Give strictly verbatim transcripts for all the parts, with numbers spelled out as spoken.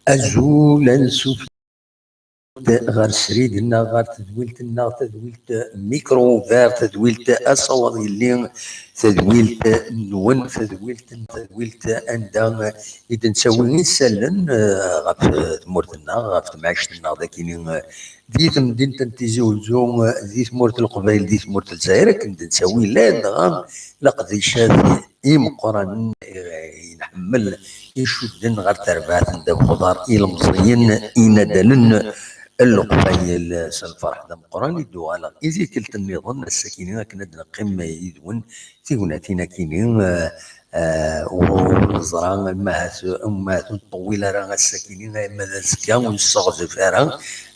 Azul, ansuf ɣer srid-nneɣ, ɣer tedwilt-nneɣ, tadwilt Micro Ouvert, tadwilt Asawaḍ Yelli, tadwilt-nwen, tadwilt n tadwilt anda i d-nettawi isallen, eh, ɣef tmurt-nneɣ, ɣef temɛict-nneɣ dagini, eh, di temdint n Tizi Uzzu, eh, di tmurt n Leqbayel, di tmurt n Lezzayer, akken d-nettawi ladɣa leqdicat imeqqranen, eh, i nḥemmel, icudden ɣer terbaɛt n ddabex uḍar, ilemẓiyen, inadalen n Leqbayel. S lferḥ d ameqqran i d-uɣaleɣ i tikkelt nniḍen, ass-akini akken ad d-neqqim yid-wen tignatin akini, eh, eh, ur neẓra ma ahat, ma ahat ur nṭewwil ara ass-akini, ama d azekka ur nesseɣzif ara,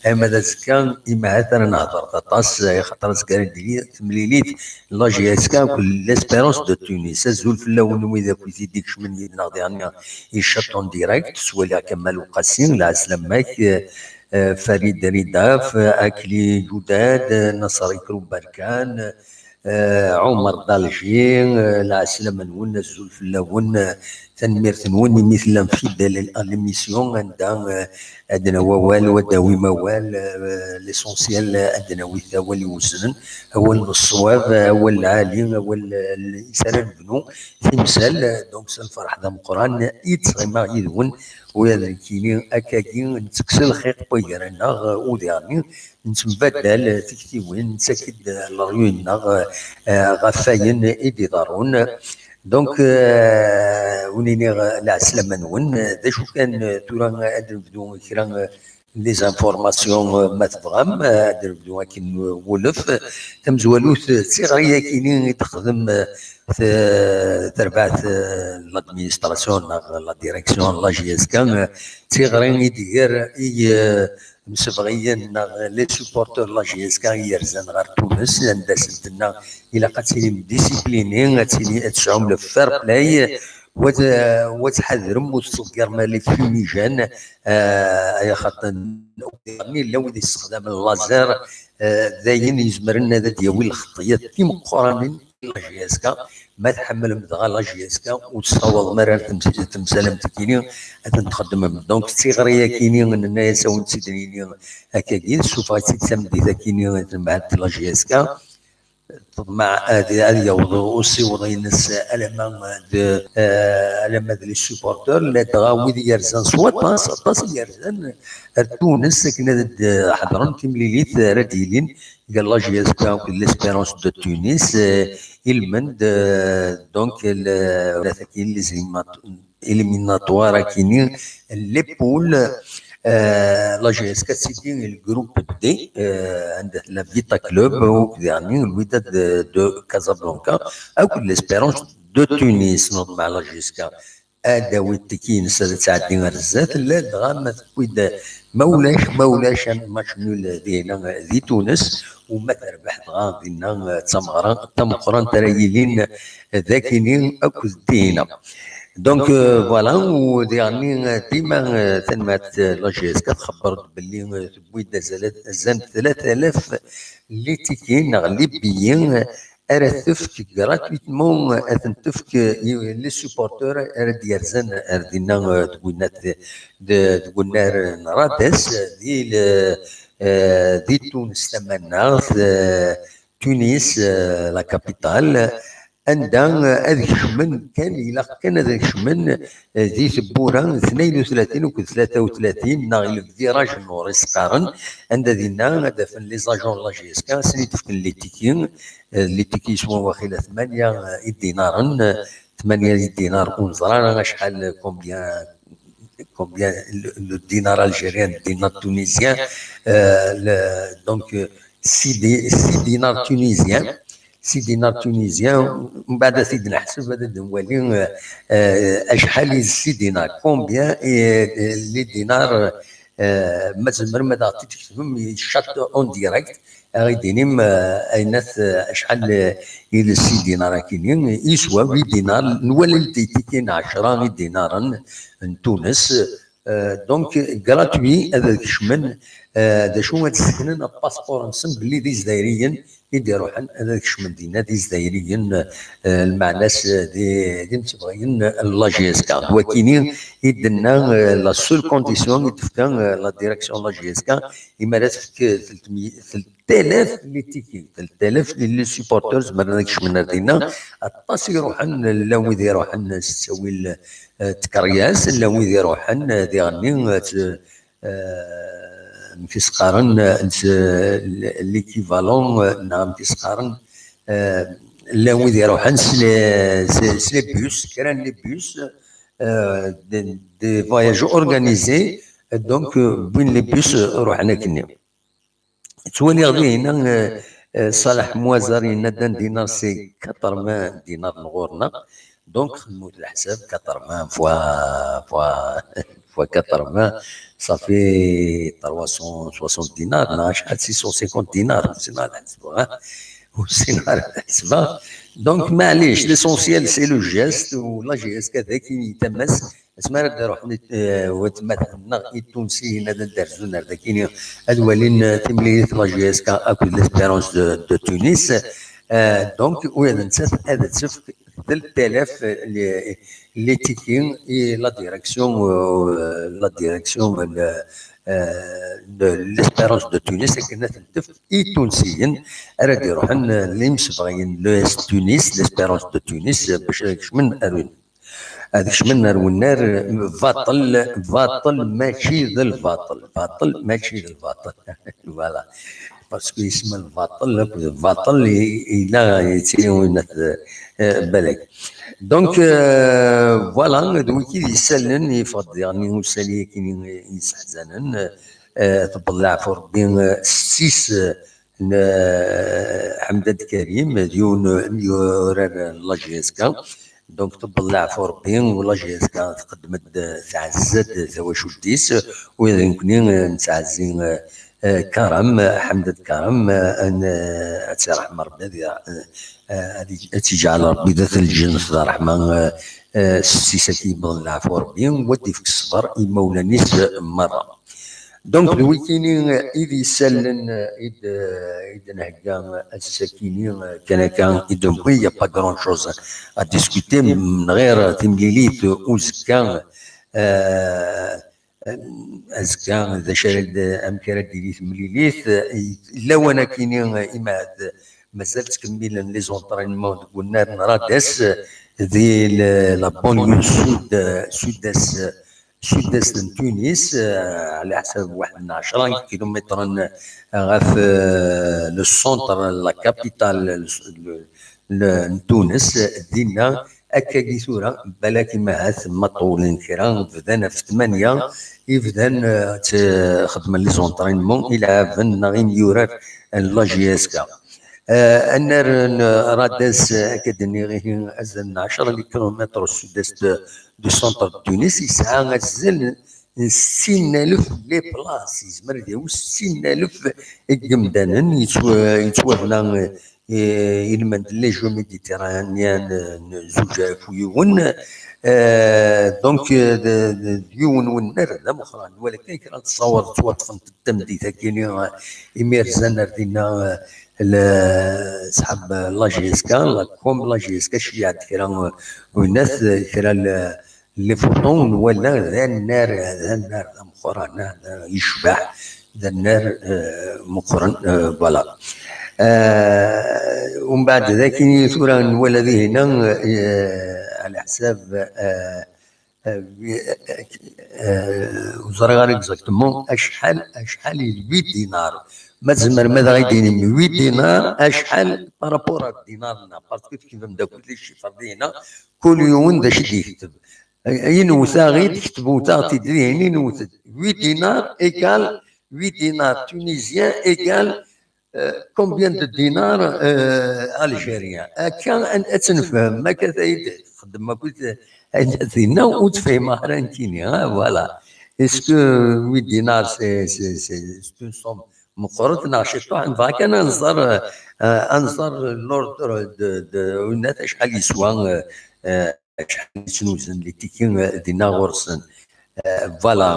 ama d azekka, ima ahat ara nehḍer aṭas, axaṭer azekka ara d-tili temlilit la J S K akked l'Espérance de Tunis. Azul fell-awen wid akk i t-id-ikecmen yid-neɣ diɣen i chat en direct. Ttwaliɣ Kamal Uqasi, lɛeslama-k, eh, eh, Farid Ridaf, eh, Akli Judad, eh, Nasser Ikru Barkan, eh, Ɛumer Dalji, eh, lɛeslama-nwen, azul fell-awen, eh, tanemmirt-nwen imi tellam fidèle à l'émission, anda, eh, ad d-nawi awal, ad d-tawim awal, eh, l'essentiel, eh, ad d-nawi awal iweznen, awal n ṣṣwab, awal lɛali, awal, eh, is ara nebnu timsal. Donc s lferḥ d ameqqran i d-ttɣimeɣ yid-wen, ula d nekkini akkagi nettekkes lxiq n waggar-nneɣ, eh, udiɣ-nni nettembaddal, eh, tiktiwin, nettak-d, eh, leṛyu-nneɣ, eh, ɣef wayen i d-iḍerrun. Donc, eh, ur niniɣ, eh, lɛeslama-nwen. Eh, d acu kan, eh, tura ad nebdu kra, eh, les informations, eh, ma tebɣam, eh, ad nebdu akken, eh, wulef. Tamezwalut, eh, d tiɣri-yakini i d-texdem, eh, t-, terbaɛt, eh, l'administration neɣ la direction n la J S K, eh, d tiɣri i d-iger i, eh, msebɣiyen neɣ les supporters n la J S K i yerzan ɣer Tunes, anda sen-tenna ilaq ad tilim discipliné, ad tili, ad tesɛum le fair play, wa t-, wa tḥadrem ur tettḍeggirem les fumigènes, eh, ay xaṭer yella wid yessexdamen laser, eh, d ayen yezemren ad d-yawi lxeṭṭiyat timeqqranin i la J S K. Ma tḥemmlem dɣa la J S K, ur tessawaḍem ara ar tems-, temsal am tikini ad ten-txeddmem. Donc, d tiɣri-yakini, nenna-yas a wen-tt-id-nini akkagi, tessufeɣ-itt-id tameddit-akini, temɛelt la J S K. Teḍmeɛ ad, ad yaweḍ usiweḍ-ines alamma d, eh, alamma d les supporters, ladɣa wid yerzan s waṭas, aṭas i yerzan ar Tunes akken ad d-ḥeḍren timlilit ara d-yilin gar la J S K akked l'Espérance de Tunis, eh, ilmend, eh, donc, le, les éliminat-, éliminatoires akini, les poules, eh, la J S K tili le groupe D, eh, عندها la Vita Club, akked, يعني, le Wydad de, de Casablanca, akked l'Espérance de Tunis, neḍmeɛ la J S K ad d-tawi tiki-ines ad tɛeddi ar zdat, ladɣa ma tewwi-d, ma ulac, ma ulac, un match nul dinna di Tunes, u ma terbeḥ dɣa dinna d tameɣra tameqqrant ara yilin d akini akked Dihina. Donc, euh, voilà, u diɣenni, euh, dima, euh, tanmert, euh, la G S K txebber-d belli, euh, tewwi-d azal, azal n tlata alaf n litikin neɣ libiyi, euh, ara tefk gratuitement, euh, ad ten-tefk, euh, i les supporters ara d-yerzan ar dinna, euh, deg winna, d-, deg unnar n Rades, euh, di le, euh, di Tunes tamaneɣt, euh, Tunis, euh, la capitale, anda, euh, ad kecmen kan, ilaq kan ad kecmen, euh, di tewwura tnayen u tlatin akked tlata u tlatin, neɣ i le virage n Uris qqaren, anda dinna ad afen les agents n la G S K, ad sen-id-fken les tickets, euh, les tickets yeswa waxila tmanya, euh, idinaren, euh, tmanya idinar, ur neẓra ara acḥal, combien, combien le, le dinar algérien, le dinar tunisien, euh, le, donc, euh, six di-, six dinars tunisiens, six dinars tunisiens, mbeɛd ad t-id-neḥseb, ad d-nwali, euh, euh, acḥal i d six dinars, combien, et, euh, les dinars, euh, ma tzemrem ad aɣ-t-id-tketbem, chat en direct, ad ɣ-d-tinim, euh, aynat, euh, acḥal, euh, i d six dinars akini, yeswa huit dinars, nwali-d les tickets n ɛecra idinaren n Tunes, euh, donc gratuit ad kecmen, euh, d acu ad sseknen apaspuṛ-nsen belli d Izzayriyen i d-iruḥen, ad kecmen dinna d Izzayriyen, euh, lmeɛna-s, euh, d, d imsebɣiyen n la G S K. D wakini i d-tenna, euh, la seule condition i d-tefka, euh, la direction n la G S K, imi ara tefk, euh, telt alaf les tickets, telt alaf les, les supporters zemren ad kecmen ar dinna. Aṭas i iruḥen, llan wid iruḥen s ttawil, eh, tkeryas, llan wid iruḥen, eh, diɣenni, eh, t-, eh, amek i s-qqaren, eh, s-, l'équivalent, eh, neɣ amek i s-qqaren, eh, llan wid iruḥen s les, s, s les bus, kra n les bus, eh, des, des voyages organisés, donc, eh, wwin les bus, eh, ruḥen akkenni. Ttwaliɣ dihin, eh, eh, Ṣaleḥ Mwazer yenna-d un dinar c'est quatre-vingts dinars n ɣur-neɣ. Donc, xedmet leḥsab, quatre-vingts fois, fois, fois quatre-vingts, ça fait trois cent soixante dinars, neɣ acḥal, six cent cinquante dinars, ur ssineɣ ara ad ḥesbeɣ, ah. Ur ssineɣ ara ad ḥesbeɣ. Donc, maɛlic, l'essentiel, c'est le geste, u la G S K d akin i tama-s, asmi ara d-ruḥen, eh, watmaten-nneɣ itunsiyen ad d-rzun ar dakini, ad walin, eh, timlilit n la G S K akked l'Espérance de, de Tunis. Eh, donc, ula d nettat ad tefk telt alaf, eh, les, les tickets i la direction, eh, la direction, eh, eh, de l'Espérance de Tunis, akken ad ten-tefk i tunsiyen ara d-iruḥen, eh, d imsebɣiyen n l'E S Tunis, l'Espérance de Tunis, eh, bac ad kecmen ar ad kecmen ar wennar, baṭel, baṭel mačči d lbaṭel, baṭel mačči d lbaṭel. Voilà. Parce que isem lbaṭel akked baṭel i-, yella yettili winat, eh, balak. Donc, eh, voilà, d wiki d isallen, yeffeɣ-d diɣen usali-agi yesseḥzanen, eh, tebbeḍ leɛfu Rebbi, eh, ssis, eh, n, eh, Ḥemdad Karim, d yiwen n yurar n la G S K. Donc, tebbeḍ leɛfu Rebbi, u la G S K tqeddem-d, eh, tɛezza-d tawacult-is, u d nekkni, eh, nettɛezzi, eh, eh, Karam, eh, Ḥemdad Karam, eh, n, eh, ad tt-iṛḥem Rebbi, ad, eh, eh, ad, ad tt-iǧɛel Rebbi dat lǧennet d ṛṛeḥma, eh, eh, s-, ssis-agi yewweḍen leɛfu Rebbi, u ad d-ifk ṣṣber i imawlan-is, eh, meṛṛa. Donc, d wikini i d isallen i d, i d-nhegga ass-akini, kan akka i d-newwi, il y a pas grand chose à discuter, n ɣir timlilit uzekka, eh, azekka, d acu ara d-, amek ara d-tili temlilit, lawan akini, imaɛad mazal ttkemmilen les entraînements deg unnar n Rades, di le-, la banlieue sud, sud-est, sud-est n Tunis, eh, ɛla ḥsab waḥed n ɛecra kilumitren ɣef, eh, le centre, la capitale, le, le, le, n Tunis, dinna, akkagi tura, balak imahat ma ṭewlen kra, bdan ɣef tmanya, i bdan, eh, tt-, xedmen les entraînements, ilɛaben neɣ imyurar n la G S K. Eh, annar n Rades, eh, akka d-nniɣ ihi, azal n ɛecra les kilomètres au sud-est du centre de Tunis, yesɛa azal n settin alef les places, yezmer ad yawi settin alef n yimdanen, yettwa-, yettwabna, eh, ilmend n les Jeux Méditerranéens, eh, n zuǧ alaf u yiwen, Euh, donc, euh, d, d, d yiwen wennar d ameqqran, walakin kra n tessawaḍ ttwaṭṭfent-d tameddit-agi, euh, imir zzan ar dinna, euh, le-, ṣṣḥab la J S K, la com la J S K, ceyyeɛ-d kra, euh, winat, euh, kra n les photos, nwala d annar, d annar d ameqqran, euh, yecbeḥ, d annar, euh, meqqren, euh, voilà. Euh, umbeɛd d akin tura nwala dihina, euh, ɛla ḥsab, euh, euh, euh, ur ẓriɣ ara exactement acḥal, acḥal i d huit dinars. Ma tzemrem ad aɣ-d-tinim huit dinars, acḥal par rapport ar dinar-nneɣ, parce que tketbem-d akk les chiffres dihina, kul yiwen d acu i d-yekteb. Ayen wwteɣ-id, ketbewt-aɣ-t-id dihin, i newwet-d huit dinars égale huit dinars tunisiens égale, euh, combien de dinars, euh, algériens. Akka ad, ad tt-nefhem, ma akka ay d-txeddem akkit ayen dinna, ur tt-fhimeɣ ara nekkini, hein, voilà. Est-ce que huit dinars, c'est, c'est, c'est, c'est une somme meqqret neɣ ciṭuḥ? Nebɣa kan ad nẓer, euh, ad nẓer l'ordre de, de, winat acḥal yeswa, euh, euh, acḥal i ttnuzen les tickets, euh, dinna ɣur-sen. Euh, voilà.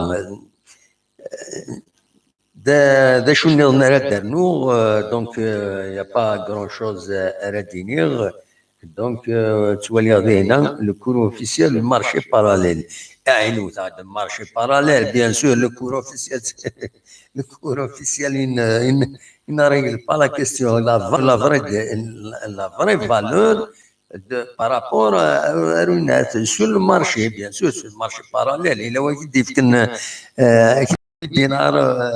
D, d acu nniḍen ara d-rnuɣ, euh, donc, euh, y a pas grand-chose, euh, ara d-iniɣ. Donc, euh, ttwaliɣ dihina le cours officiel, le marché parallèle. Ah, in wwteɣ-d marché parallèle, bien sûr, le cours officiel, le cours officiel, il ne, il ne, il ne règle pas la question. La, la vraie, la vraie valeur de, par rapport à, à, sur le marché, bien sûr, sur le marché parallèle, il a dit que, euh, dinar, euh,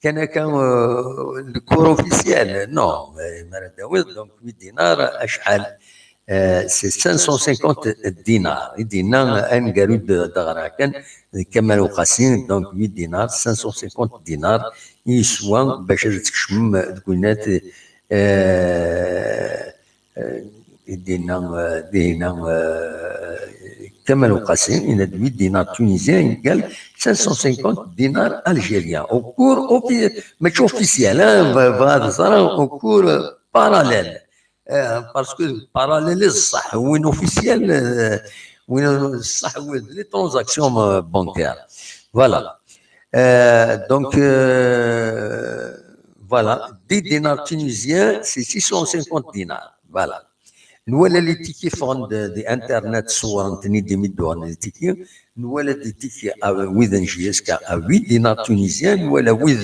كان كان، آه، الكور اوفيسيال، نو، ما راه داوود، دونك huit dinars، اشحال؟ آه، c'est cinq cent cinquante دينار. يدينا انقرود دغراكن كمال وقاسين، donc huit dinars، cinq cent cinquante دينار يسوى باش تكشم دكوينات. آه، آه، يدينا، آه، دينا، آه، كمال وقاسين، il a dit huit dinars tunisiens égale cinq cent cinquante dinars algériens. Au cours offi-، ماشي اوفيسيال، ها، ف-، فهذا صرا au cours parallèle. آه، parce que parallèle الصح، وين اوفيسيال، آه، وين الصح، وين les transactions، آه، bancaires. Voilà. آه، donc, آه، voilà. dix dinars tunisiens, c'est six cent cinquante dinars. Voilà. Nwala les tickets ffɣen-d di internet, ṣewwren-ten-id imi d-uɣen les tickets. Nwala des tickets à, wid n J S K à huit dinars tunisiens, nwala wid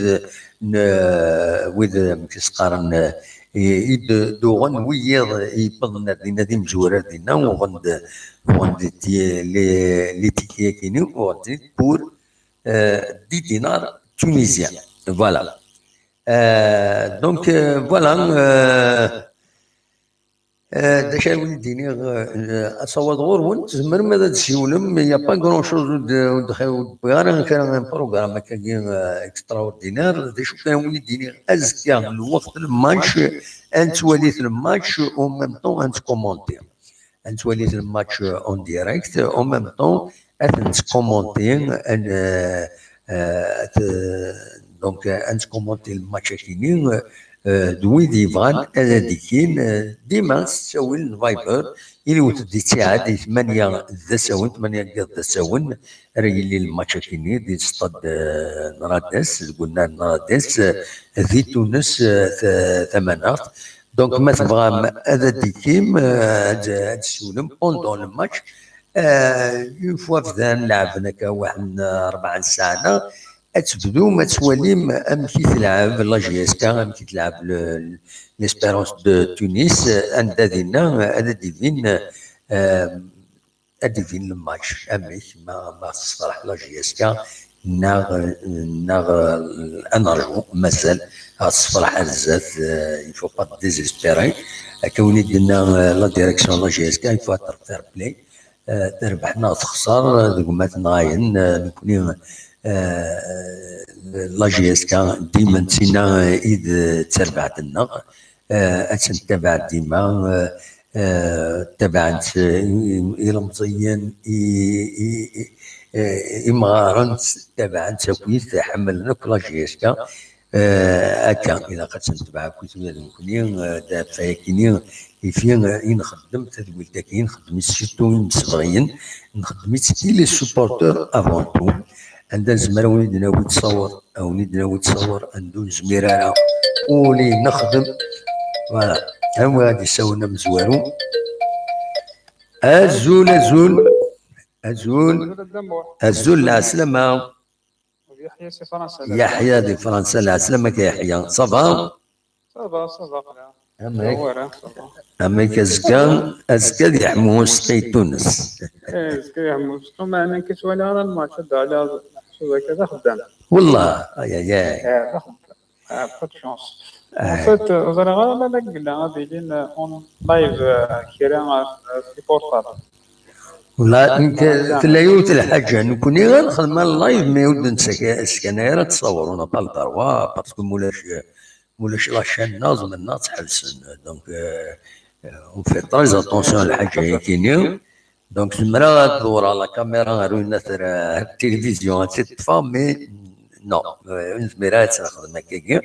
n, wid, amek i s-qqaren, i, i d-, d-uɣen wiyiḍ yewwḍen ar dinna d imezwura ar dinna, uɣen-d, uɣen-d ti-, les, les tickets-agi-nni, uɣen-ten-id pour, euh, dix dinars tunisiens. Voilà. Euh, donc, euh, voilà, euh, Euh, d acu ara wen-d-iniɣ, euh, asawaḍ ɣur-wen, tzemrem ad d-tsiwlem, il y a pas grand chose, ur d-, ur d-, ur d-wwiɣ ara kra n programme akkagi, euh, extraordinaire. D acu kan ara wen-d-iniɣ, azekka lweqt n lmatch, ad nettwali lmatch, en même temps ad nettkumanti. Ad nettwali lmatch en direct, en même temps ad nettkumanti, ad, euh, euh, ad, donc, ad nettkumanti lmatch-agi-nni, euh, d wid yebɣan ad d-ikin, euh, dima s ttawil n Viber, iliwet di ttiɛad i tmanya d asawen, tmanya n yiḍ d asawen, ara yili lmatch-agi-nni di stade, euh, n Radès, deg unnar n Radès, euh, di Tunes, euh, ta-, tamaneɣt. Donc, ma tebɣam ad d-ikim, euh, ad, ad d-tsiwlem pendant le match, euh, une fois bdan leɛben akka waḥed n rebɛa n ssaɛa, ad tebdum ad twalim amek i telɛeb la J S K, amek i telɛeb le-, l'Espérance de Tunis, anda dinna ad d-ibin, euh, ad d-ibin le match, amek, ma, ma tessefreḥ la J S K neɣ, neɣ, euh, ad nerǧu, mazal ad tessefreḥ ar zdat, euh, il faut pas désespérer. Akka win i d-tenna, euh, la direction la J S K, il faut être fair play. Euh, terbeḥ neɣ texṣer, euh, deg umat nɣayen, euh, nekni, euh, la J S K dima nettina, euh, i d, d tarbaɛt-nneɣ. Euh, ad tt-nettabaɛ dima, euh, euh, tabaɛen-tt, euh, i, i, ilemẓiyen, i, i, i, euh, imɣaren, tabaɛen-tt akkit, ḥemmlen akk la J S K. Eh, akka, ilaq ad tt-netbeɛ akkit ula d nekkni, eh, d ɣef wayagi-nni, ifi, eh, i nxeddem tadwilt-agi, nxeddem-itt surtout i yimsebɣiyen, nxeddem-itt i les supporteurs avant tout. Anda nezmer a wen-id-nawi ttṣawer, a wen-id-nawi ttṣawer, anda ur nezmir ara, ur nexdem. Voilà, am wa ad isawlen amezwaru. Azul, azul, azul, azul, lɛeslama. Yeḥya si Fransa. Yeḥya di Fransa, lɛeslama-k a Yeḥya. Ça va? Ça va, ça va, xla. Amek? Amek azekka, azekka di Ḥemmu Useqqi Tunes. Eh, azekka di Ḥemmu Useqqi, meɛna nekk ttwaliɣ ara lmatch, ad d-ɛliɣ meḥsub akka d axeddam. Wallah, ay, ay, ay. Eh, d axeddam. Ah, pas de chance. En fait, euh, ẓriɣ ara ma la yella ad ilin, euh, en live, euh, kra, euh, si portable. Wala, nekk, tella yiwet lḥaǧa, nekkni ad nxedm en live, mais ur d-neskanay ara ttṣawer, on n'a pas le droit, parce que mulac, mulac la chaîne-nneɣ, zemren ad ɣ-ttḥebsen. Donc, euh, euh, on fait très attention à lḥaǧa-yagi-nni. Donc, zemreɣ ad dewreɣ la caméra ɣer unafar, ɣer télévision, ad tt-ṭṭfeɣ, mais non, euh, ur nezmir ara ad tt-nexdem akkagi.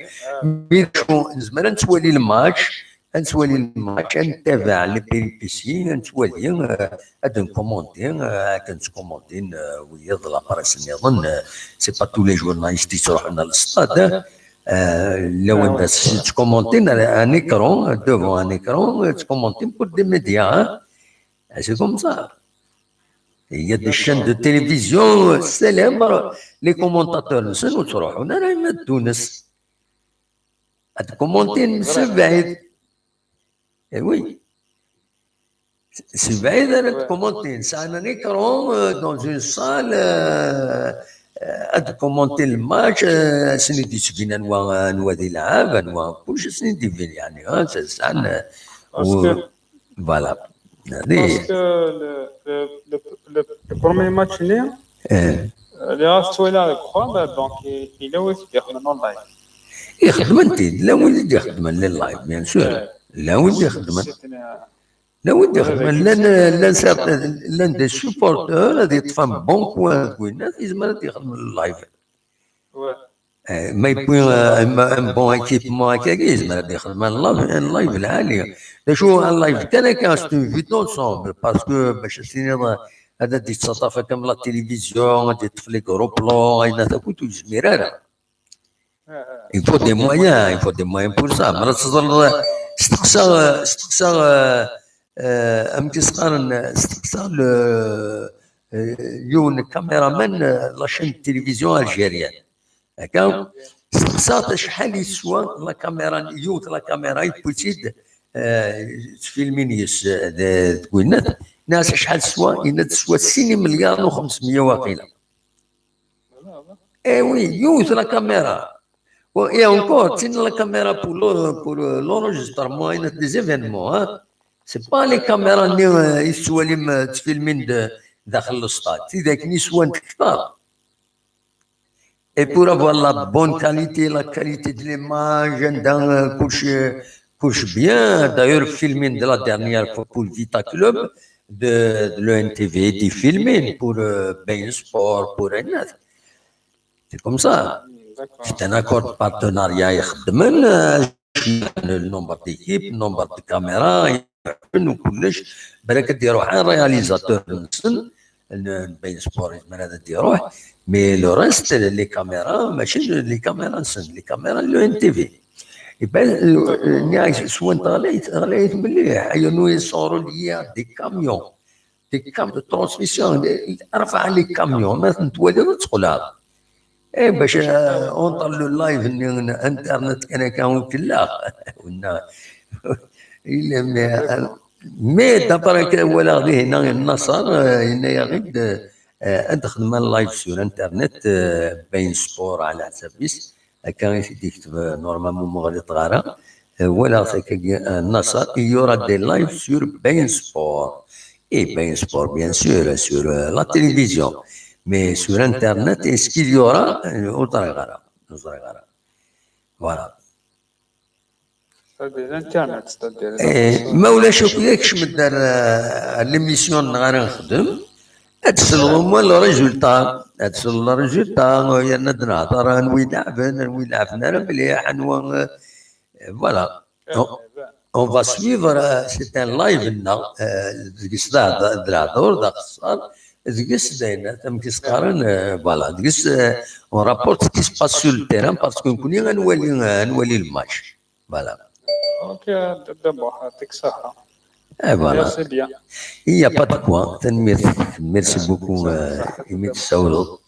Mais d acu, nezmer ad nettwali lmatch, ad nettwali lmatch, ad nettabaɛ les péripéties, ad nettwali, euh, ad nkumanti, euh, akken ttkumantin, euh, wiyaḍ la presse nniḍen, euh, c'est pas tous les journalistes i yettruḥun ɣer le stade, hein. Euh, lawan d ttkumantin, un écran, devant un écran, euh, ttkumantin pour des médias, hein. C'est comme ça. Il y a des chaînes de télévision, euh, célèbres, les commentateurs, nsen ur ttruḥun ara i Tunes. Ad commentin msebɛid. Eh oui. Sebɛid ara d-commentin. Sɛan un écran, euh, dans une salle, euh, euh, ad commentin le match, euh, ad sen-id-yettbin anwa, anwa d ilɛab, anwa kullec, ad sen-id-ibin, yeɛni, hein, sɛan, euh, voilà. Parce que le, le, le, le, le premier match-nni, eh, euh, lliɣ ad t-ttwaliɣ deg uxxam, donc, i-, yella wid i t-id-ixedmen en live. Ixedmen-t-id, llan wid i d-ixedmen en live, bien sûr. Eh. Llan wid i d-ixedmen. Llan wid i d-ixedmen, llan, llan certains, llan des supporters, ad yeṭṭef un bon coin deg winnat, yezmer ad d-ixdem en live. Ouais. Eh, ma yewwi, euh, un, un bon équipement akkagi, yezmer ad d-ixdem en live, en live lɛali. D acu, en live kan akka, c'est une vue d'ensemble, parce que bac ad tiniḍ, euh, ad d-yettaṭṭaf akka am la télévision, ad d-yeṭṭef les gros plans, ayen akk ur yezmir ara. Il faut des moyens, il faut des moyens pour ça. Ma la teẓreḍ, steqsaɣ, steqsaɣ, euh, euh, amek i s-qqaren, steqsaɣ le, euh, yiwen caméraman, euh, la chaîne de télévision algérienne. Akka, steqsaɣ-t acḥal yeswa la caméra, yiwet la caméra, yewwi-tt-id, euh, ttfilmin yes, euh, d, d winnat. Nniɣ-as acḥal teswa, yenna-d teswa sin imelyaren u xemsemya waqila. Eh oui, yiwet la caméra. Bon, et encore, tin la caméra pour le, pour le, l'enregistrement, il y a des événements, hein. C'est pas les caméras-nni, euh, i tettwalim, euh, ttfilmin d, daxel le stade. Tidak-nni swant kter. Et pour avoir la bonne qualité, la qualité de l'image, anda, euh, kullec, kullec bien. D'ailleurs, filmin de la dernière fois pour Vita Club de, de l'O N T V, des filmin pour, euh, Bein Sport, pour Enat. C'est comme ça. D'accord. C'est un accord de partenariat ixeddmen, euh, le nombre d'équipes, le nombre de caméras, u kullec, balak ad d-iruḥ un réalisateur-nsen, n, n Bein Sport, yezmer ad d-iruḥ, mais le reste, les caméras, mačči les caméras-nsen, les caméras n l'O N T V. Et ben, euh, nniɣ-ak, swant ɣlayet, ɣlayet mliḥ, ay, anu yeṣṣuṛu liya des camions. Des câbles de transmission, rebɛa les camions, ma ten-twaliḍ ad txelɛeḍ. Eh, bac, euh, entre le live-nni n internet kan akka ur kellaɣ. Winna, il est, mais, euh, mais d'après que walaɣ dihin-a Naṣer, euh, yenna-yaɣ-id, euh, ad xedmen live sur internet, euh, Bein Sport ɛla ḥsab-is. Akka i t-id-yekteb, euh, normalement ma ɣliṭeɣ ara. Euh, walaɣ-t akkagi, euh, Naṣer, il y aura des lives sur Bein Sport. Et Bein Sport, bien sûr, sur, euh, la télévision. Mais sur internet, est-ce qu'il y aura? Euh, ur ẓriɣ ara. Ur ẓriɣ ara. Voilà. C'est-à-dire l'internet, c'est-à-dire. Eh, ma ulac akk, kecmet-d ar, euh, l'émission-nneɣ ara nexdem. Ad tesleḍ au moins le résultat. Ad tesleḍ le résultat, yerna ad nehḍer anwa ileɛben, anwa ileɛben ara mliḥ, anwa, euh, voilà. On, on va suivre, euh, c'est un live-nneɣ, euh, deg-s d ahd-, d lehdur, d axeṣṣar, deg-s d ayen, amek i s-qqaren, euh, voilà, deg-s, euh, on rapporte ce qui se passe sur le terrain, parce que nekkni ad nwali, ad nwali le match. Voilà. Ok, d'abord, يعطيك الصحة. Et voilà. Merci bien. Il n'y a pas de quoi. Tanemmirt. Merci beaucoup, euh, imi d-tessawleḍ.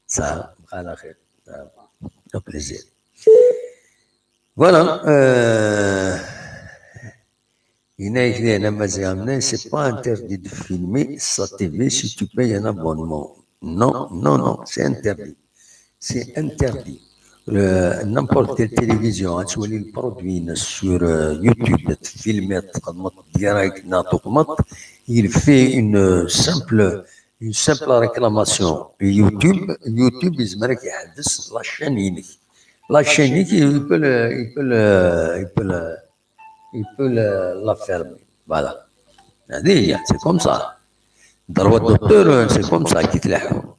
Ça, على خير. Au plaisir. Voilà. Euh, yenna-yak dihin Maziɣ Amnay, c'est pas interdit de filmer sa T V si tu payes un abonnement. Non, non, non, c'est interdit. C'est interdit. Le, n'importe quelle télévision, ad twali le produit sur, euh, YouTube, ad tfilmiḍ, txedmeḍ direct, neɣ tuqmeḍ, il fait une simple, une simple réclamation. YouTube, YouTube, yezmer ad k-iḥbes la chaîne-inek. La chaîne-inek, il peut le, il peut le, il peut le, il peut le, la fermer. Voilà. هذه هي، c'est comme ça. Droit d'auteur, c'est comme ça كي تلاحظوا.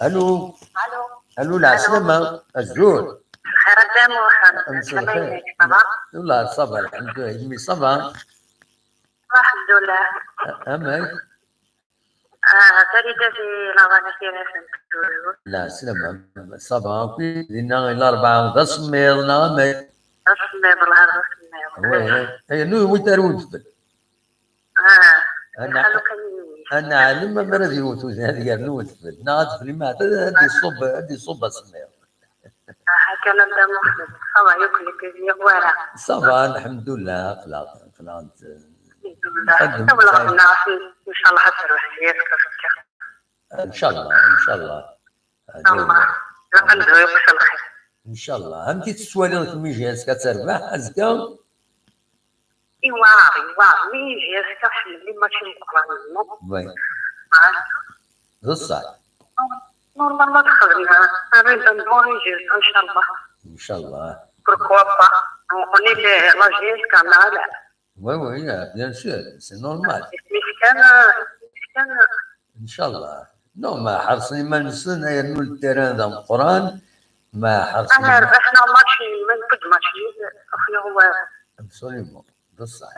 Allô. Allô. Allô, العسلامة. الزور. خير الدم وخير. مساء الخير. Ça va؟ والله ça va، الحمد لله. يمي، ça va؟ الحمد لله. أمك؟ آه، فريدة في لافاليتي، فهمت. لا، سلام. Ça va، كي دينا الأربعة، ذا سميض، نعم. ذا سميض، والله ذا سميض. Oui. أي، نو، وين تروح تفل؟ آه. أنا، خلو كان يمي. أنا عالم ما مرض يوتو، هذه قال نو تفل. نا تفل ما، هذه الصوب، هذه الصوب سميض. هكا نبدا محمد. Ça va، ياكل الكازي غوارة. Ça va، الحمد لله، خلاص، خلاص. الحمد لله. نقدم حتى ولا غدنا، إن شاء الله حتروح زيادة كفتك. إن شاء الله، إن شاء الله. إن شاء الله. نقدروا يوصل الخير. إن شاء الله. هم كي تسوالي لك ميجي، هسه كتربح، أزكى. إيوا، إيوا، مي جي سكاش اللي ماشي مقران. Oui. آه. بصح. نورمالمون دخلنا. أنا نبان بون ريزولتا إن شاء الله. إن شاء الله. بوركوا با. نقولي لي لاجينس كاملة، لا. Oui, oui, bien sûr, c'est normal. ميسكان، ميسكان. إن شاء الله. Non, ما حرصني ما نسن ينو التيران ذا مقران. ما حرصني. أنا ربحنا ماتشين، من كل ماتشين. أخي هو. Absolument. بصح.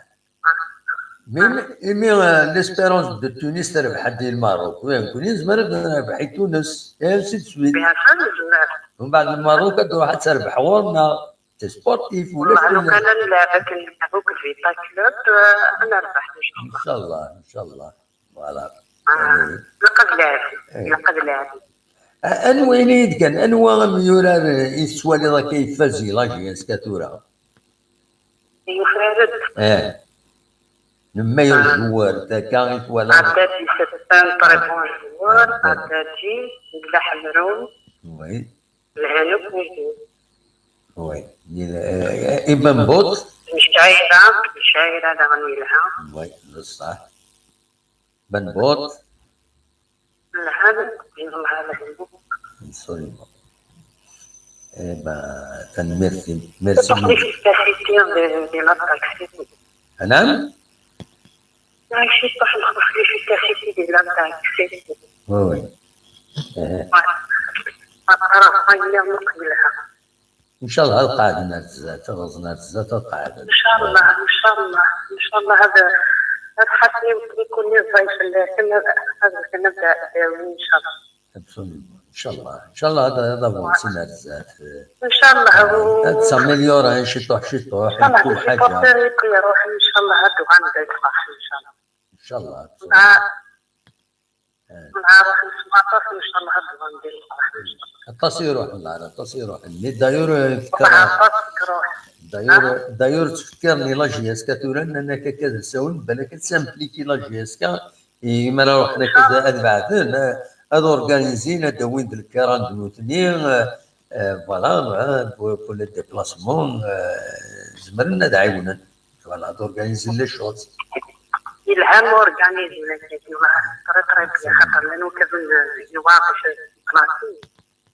Mais, mais, euh, l'Espérance de Tunis تربح دي الماروك. Oui, نكون نزمر نربح تونس. Et ainsi de suite. Bien sûr. ومن بعد الماروك تروح تربح غورنا. C'est sportif ولا والله لو كان نلعبك، نلعبوك في فيتا كلوب، آه، نربح إن شاء الله. إن شاء الله، إن شاء الله. Voilà. آه. يعني. نقد لاعب. إيه. نقد لاعب. أ-، أنو إلي كان، أنو أم يورار يسوالي ذاك يفازي لاجينس كاتورا؟ يفرد. إيه. لما آه. يزور، تاكا يتولى. عداتي ستان، très bon joueur، عداتي. عداتي، بلا حمرون. Oui. الهانوك ويجي. Oui. إيه، إيه، إبن بوط. مشاعرة، مشاعرة، لا غني لها. Oui، بصح. بن بوط. لا، هذا، والله هذا هو. Absolument. إيه با، تنميرتي، merci. تروح لي في التاكسي ديال، ديال الطاكسي. نعم؟ ماشي تروح نخرج لي في التاكسي ديال الطاكسي. Oui, oui. إيه. راه هاي اللي نقبلها. إن شاء الله القاعدة نرتزات، الرز نرتزات القاعدة. إن شاء الله، إن شاء الله، إن شاء الله. هذا، هذا حتى يمكن يكون لي الضيف اللي كنا، هذا كنا نبدا إن شاء الله. Absolument. إن شاء الله، إن شاء الله هذا، هذا هو سي نرتزات. إن شاء الله. هذا ساميليورا، شي طوح، شي طوح، إن شاء الله كل حاجة. السيبورتور يكون يروح إن شاء الله، هادو غنبدا يتفرح إن شاء الله. إن شاء الله. مع مع روح نسمع طاس إن شاء الله، هاد الغندير الفرح إن شاء الله. الطاس يروح، لا، لا، الطاس يروح. Mais d'ailleurs، آه، تفكر، مع الطاس تروح. D'ailleurs، آه. D'ailleurs، تفكرني لا جي اس كا ثورا، أنك كذا ساون، بالك تسامبليكي لا جي اس كا، إي، ما راه وحنا إن شاء الله. كذا هاد بعد، لا، هاد اورغانيزي، لا داوين د الكران د نوتني، آه، آه، voilà، آه، pour، pour les déplacements، آه، زمرنا د عيونا. Voilà, d'organiser les choses. يلهم اورغانيزي، ولكن والله très très bien، خاطر لانه كان يواقف بلاصتي.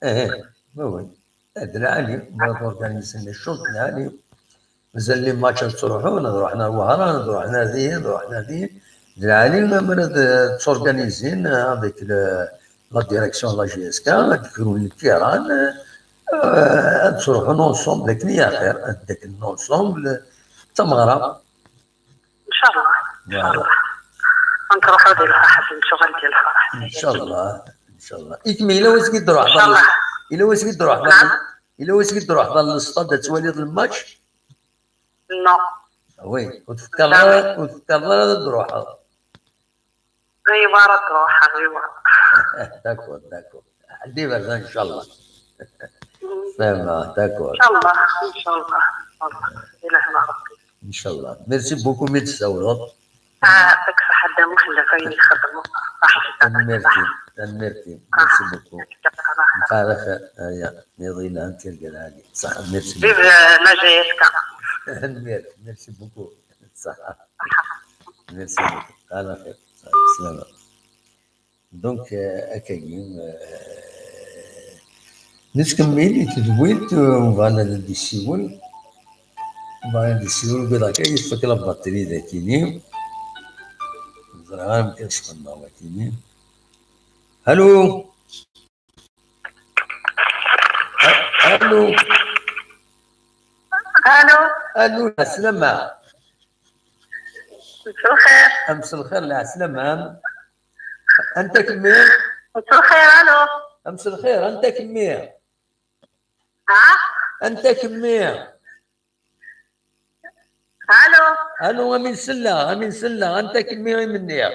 ايه، وي، وي. هاد العالي، ما d'organiser les choses، العالي. مازال لي ماتش تروحوا، نروح انا لوهران، نروح انا هذه، نروح انا هذه. d lɛali, amer ad tturganizin avec le, la direction de la J S K, ad d-krun lkiran, euh, ad ttruḥun ensemble akken i axir, ad d-akken ensemble d tameɣra. Ncallah, ncallah. Ad nruḥ di lferḥ, ad nettuɣal di lferḥ. Ncallah, ncallah. I kemm, yella wasmi i d-truḥeḍ? Ncallah. Yella wasmi i d-truḥeḍ? Naam. Yella wasmi i d-truḥeḍ ɣer lestad ad twaliḍ lmatch? Non. Oui, ur tfekkareḍ ara, ur tfekkareḍ ara ad d-truḥeḍ. Iwa ara d-ruḥeɣ, iwa. D'accord, d'accord. Ḥedd iberdan, ncallah. Ça va, d'accord. Ncallah, ncallah, ncallah. Ilahi Rebbi. Ncallah. Merci beaucoup mi d-tsawleḍ. Ah, yeɛṭik ṣṣeḥḥa a Dda Muḥend ɣef wayen i txeddmeḍ. Ṣaḥit. Tanemmirt-im, tanemmirt-im. Merci beaucoup. Nfeɛ lxir. Aya, iḍ yelhan, tirga lɛali. Ṣaḥ, merci beaucoup. Vive la J S K. Tanemmirt, merci beaucoup. Ṣaḥ. Merci beaucoup. Ala xir. Ṣaḥ, slama. Donc, euh, akkagi, euh, nettkemmil i tedwilt, euh, bɣan ad d-issiwel. Bɣan ad d-issiwel, ugadeɣ kan yeffek la batterie dagini. Ẓriɣ ara amek ad s-xedmeɣ dagini. Allô? A-, allô? Allô? Allô, lɛeslama. Mselxir. Mselxir, lɛeslama. Anta kemmi? Mselxir, allô? Mselxir, anta kemmi? Ha? Anta kemmi? Allô? Allô, amin selleɣ, amin selleɣ, anta kemmi i m-nniɣ?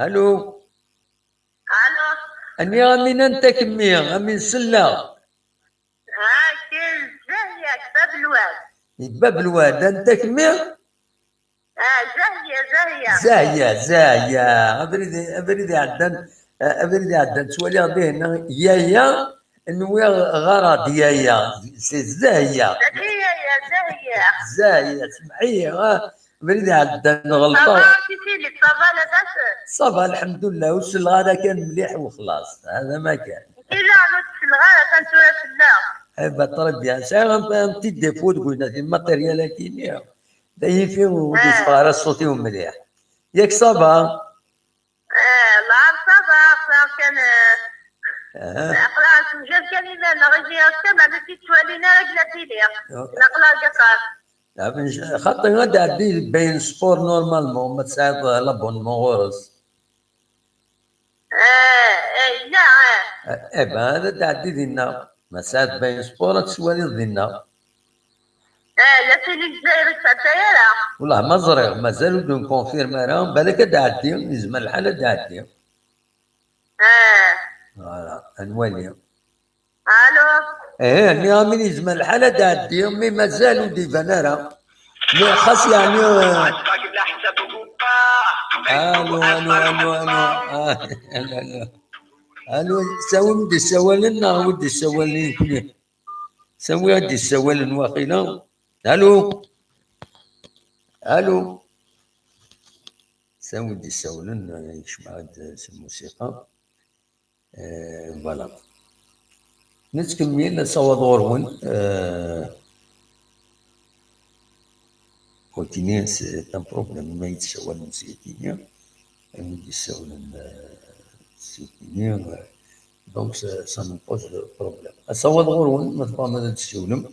Allô? Allô? Nniɣ amin, anta kemmi, amin selleɣ. Ha, kan Zahya, Bab Lwad. Bab Lwad, anta kemmi? Ah, Zahya, Zahya. Zahya, Zahya. Abrid, abrid iɛeddan, abrid iɛeddan ttwaliɣ dihin yaya, nwiɣ ɣer-d yaya. C'est Zahya. Mačči yaya, Zahya. Zahya, semmeḥ-iyi, ah, abrid iɛeddan ɣelṭeɣ. Ça va, amek i tili? Ça va, labas? Ça va, lḥemdullah, ur selleɣ ara kan mliḥ u xlaṣ. Hada ma kan. Nekk ur selleɣ ara, atan tura selleɣ. Eh ben, très bien. Sɛiɣ un, un petit défaut deg winat, matériel-agi-nni. D ayifi ur d-yeffeɣ ara ṣṣut-iw mliḥ. Yak ça va? Eh, la, ça va, ça va kan, eh, aql-aɣ nessewjad kan iman-nneɣ, ihi akka, meɛna ur ttwalin ara akken ad tili. Aql-aɣ deg uxxam. Xaṭi, ad d-tɛeddi Bein Sport normalement, ma tesɛiḍ l'abonnement ɣur-s. Eh, eh, yella, eh. Eh ben, ad d-tɛeddi dinna. Ma tesɛiḍ Bein Sport, ad twaliḍ dinna. Eh, la tili Lezzayer ur tesɛedday ara. Wellah ma ẓriɣ, mazal ur d-nkonfirm ara, balak ad d-tɛeddi, yezmer lḥal ad d-tɛeddi. Eh. Voilà, ad nwali. Allô? Eh, nniɣ-am yezmer lḥal ad d-tɛeddi, mi mazal ur d-iban ara. Mi xas yeɛni, eh, allô, allô, allô, allô. Ah, allô, allô. Allô, sawin d-issawalen neɣ ur d-issawalen ikni? Sawi ad d-issawalen waqila. Allô? Allô? Sawi d-issawlen, eh, yekcem-aɣ-d s lmusiqa. Eh, voilà. Nettkemmil asawaḍ ɣur-wen. Eh, wakini, c'est un problème, ma yettsawalen s yakini, am i d-issawlen, eh, s yakini, eh, donc ça, ça me pose problème. Asawaḍ ɣur-wen, ma tebɣam ad d-tessiwlem.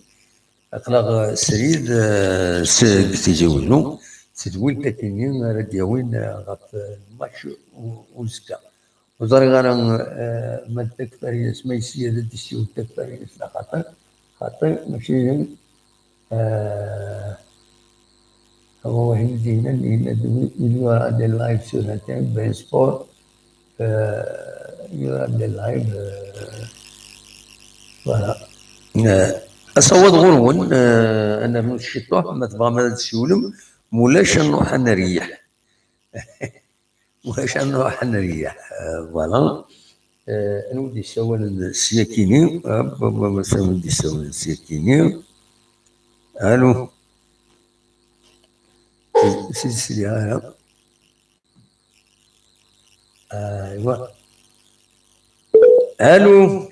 Aql-aɣ srid, eh, s-, deg Tizi Wezzu, s tedwilt akkenni ara d-yawin, eh, ɣef, eh, lmatch u-, uzekka. Ur ẓriɣ ara, eh, ma d takfarinas, ma yessi ad d-issiwel takfarinas neɣ xaṭi, xaṭi, mačči d, eh, Awa, wahin d-yennan, yenna-d, il y aura des lives sur Internet, Bein Sport, euh, il y aura des lives, euh, voilà. Euh, asawaḍ ɣur-wen, euh, ad nernu ciṭuḥ, ma tebɣam ad d-tsiwlem, mulac ad nruḥ ad nreyyeḥ. Ulac ad nruḥ ad nreyyeḥ. Euh, voilà. Euh, anwa i d-yessawalen s yakini? Hop, hop, hop, anwa i d-yessawalen s yakini? Allô? Si, si, si, ara. Aywa. Allô?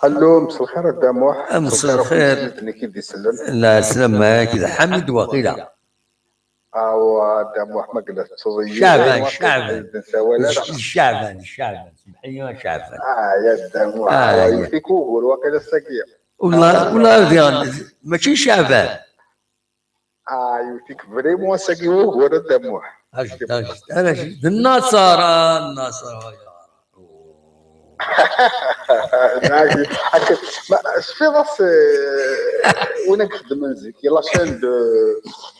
Allô, مساء الخير a Dda Muḥ. مساء الخير. Nekk i d-isellen. La, sslam-ik, d Ḥamid waqila. Awa, Dda Muḥ, ma yella teṭṭseḍ-iyi, Caɛban, ma Caɛban. d-nsawal ara. Caɛban, Caɛban, semḥ-iyi a Caɛban. Ah, ya Dda Muḥ, Ah, awa, ya. Yewwet-ik wugur waqila ass-agi. Wala, wala, diɣen, mačči Caɛban. Ah, yewwet-ik vraiment ass-agi wugur a Dda Muḥ. Ajdid, ajdid, ara ajdid. D Nnaṣer, ah, Nnaṣer, ah, ya. Nagi, akka, ma, tecfiḍ-as, eh, win i ixeddmen zik, la chaîne de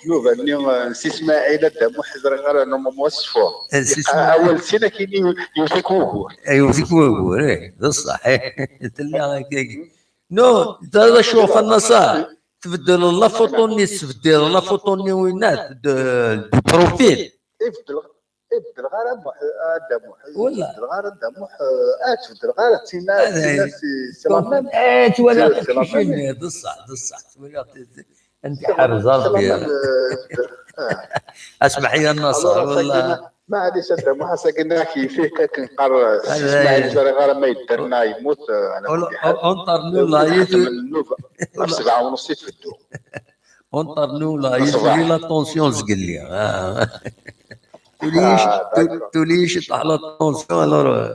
nnuba-nni, eh, n Si Smaɛil a Dda Muḥ, ẓriɣ ara normalement ad s-tecfuḍ. Eh, Si Yeqqa awal sin akin yewwet-ik wugur. Yewwet-ik wugur, eh, d ṣṣeḥ, eh. Tella akkagi. Non, d acu, a Nnaṣer? Tbeddleḍ la photo-nni, tesbeddileḍ la photo-nni winat, de, de profil. Ibeddel, ibeddel ɣer a Muḥ, a Dda Muḥ. Wala. Ibeddel ɣer a Dda Muḥ, eh, ah, tbeddel ɣer a Tina, Tina, c'est, c'est la même. Eh, twalaḍ C'est, c'est la tiqcicin, même. D ṣṣeḥ, d ṣṣeḥ. Twalaḍ, anda ḥerzeɣ C'est la diɣ. Même, eh, ah. Asmeḥ-iyi a Nnaṣer, Alors, wala. ass-agi, ma, maɛlic a Dda Muḥ, ass-agi naki fik akken qqar, eh, Si Smaɛil, ẓriɣ ara ma yedder neɣ yemmut, eh, ala kulli ḥal. On, on, on t'arnaud la, Txeddem nnuba, ɣef sebɛa u nṣef i tbeddu. On t'arnaud la, Ṣṣbeḥ. La tension zgelli. Ah. Tuli, Ah, d'accord. Tuli ciṭṭaḥ la tension, alors, euh,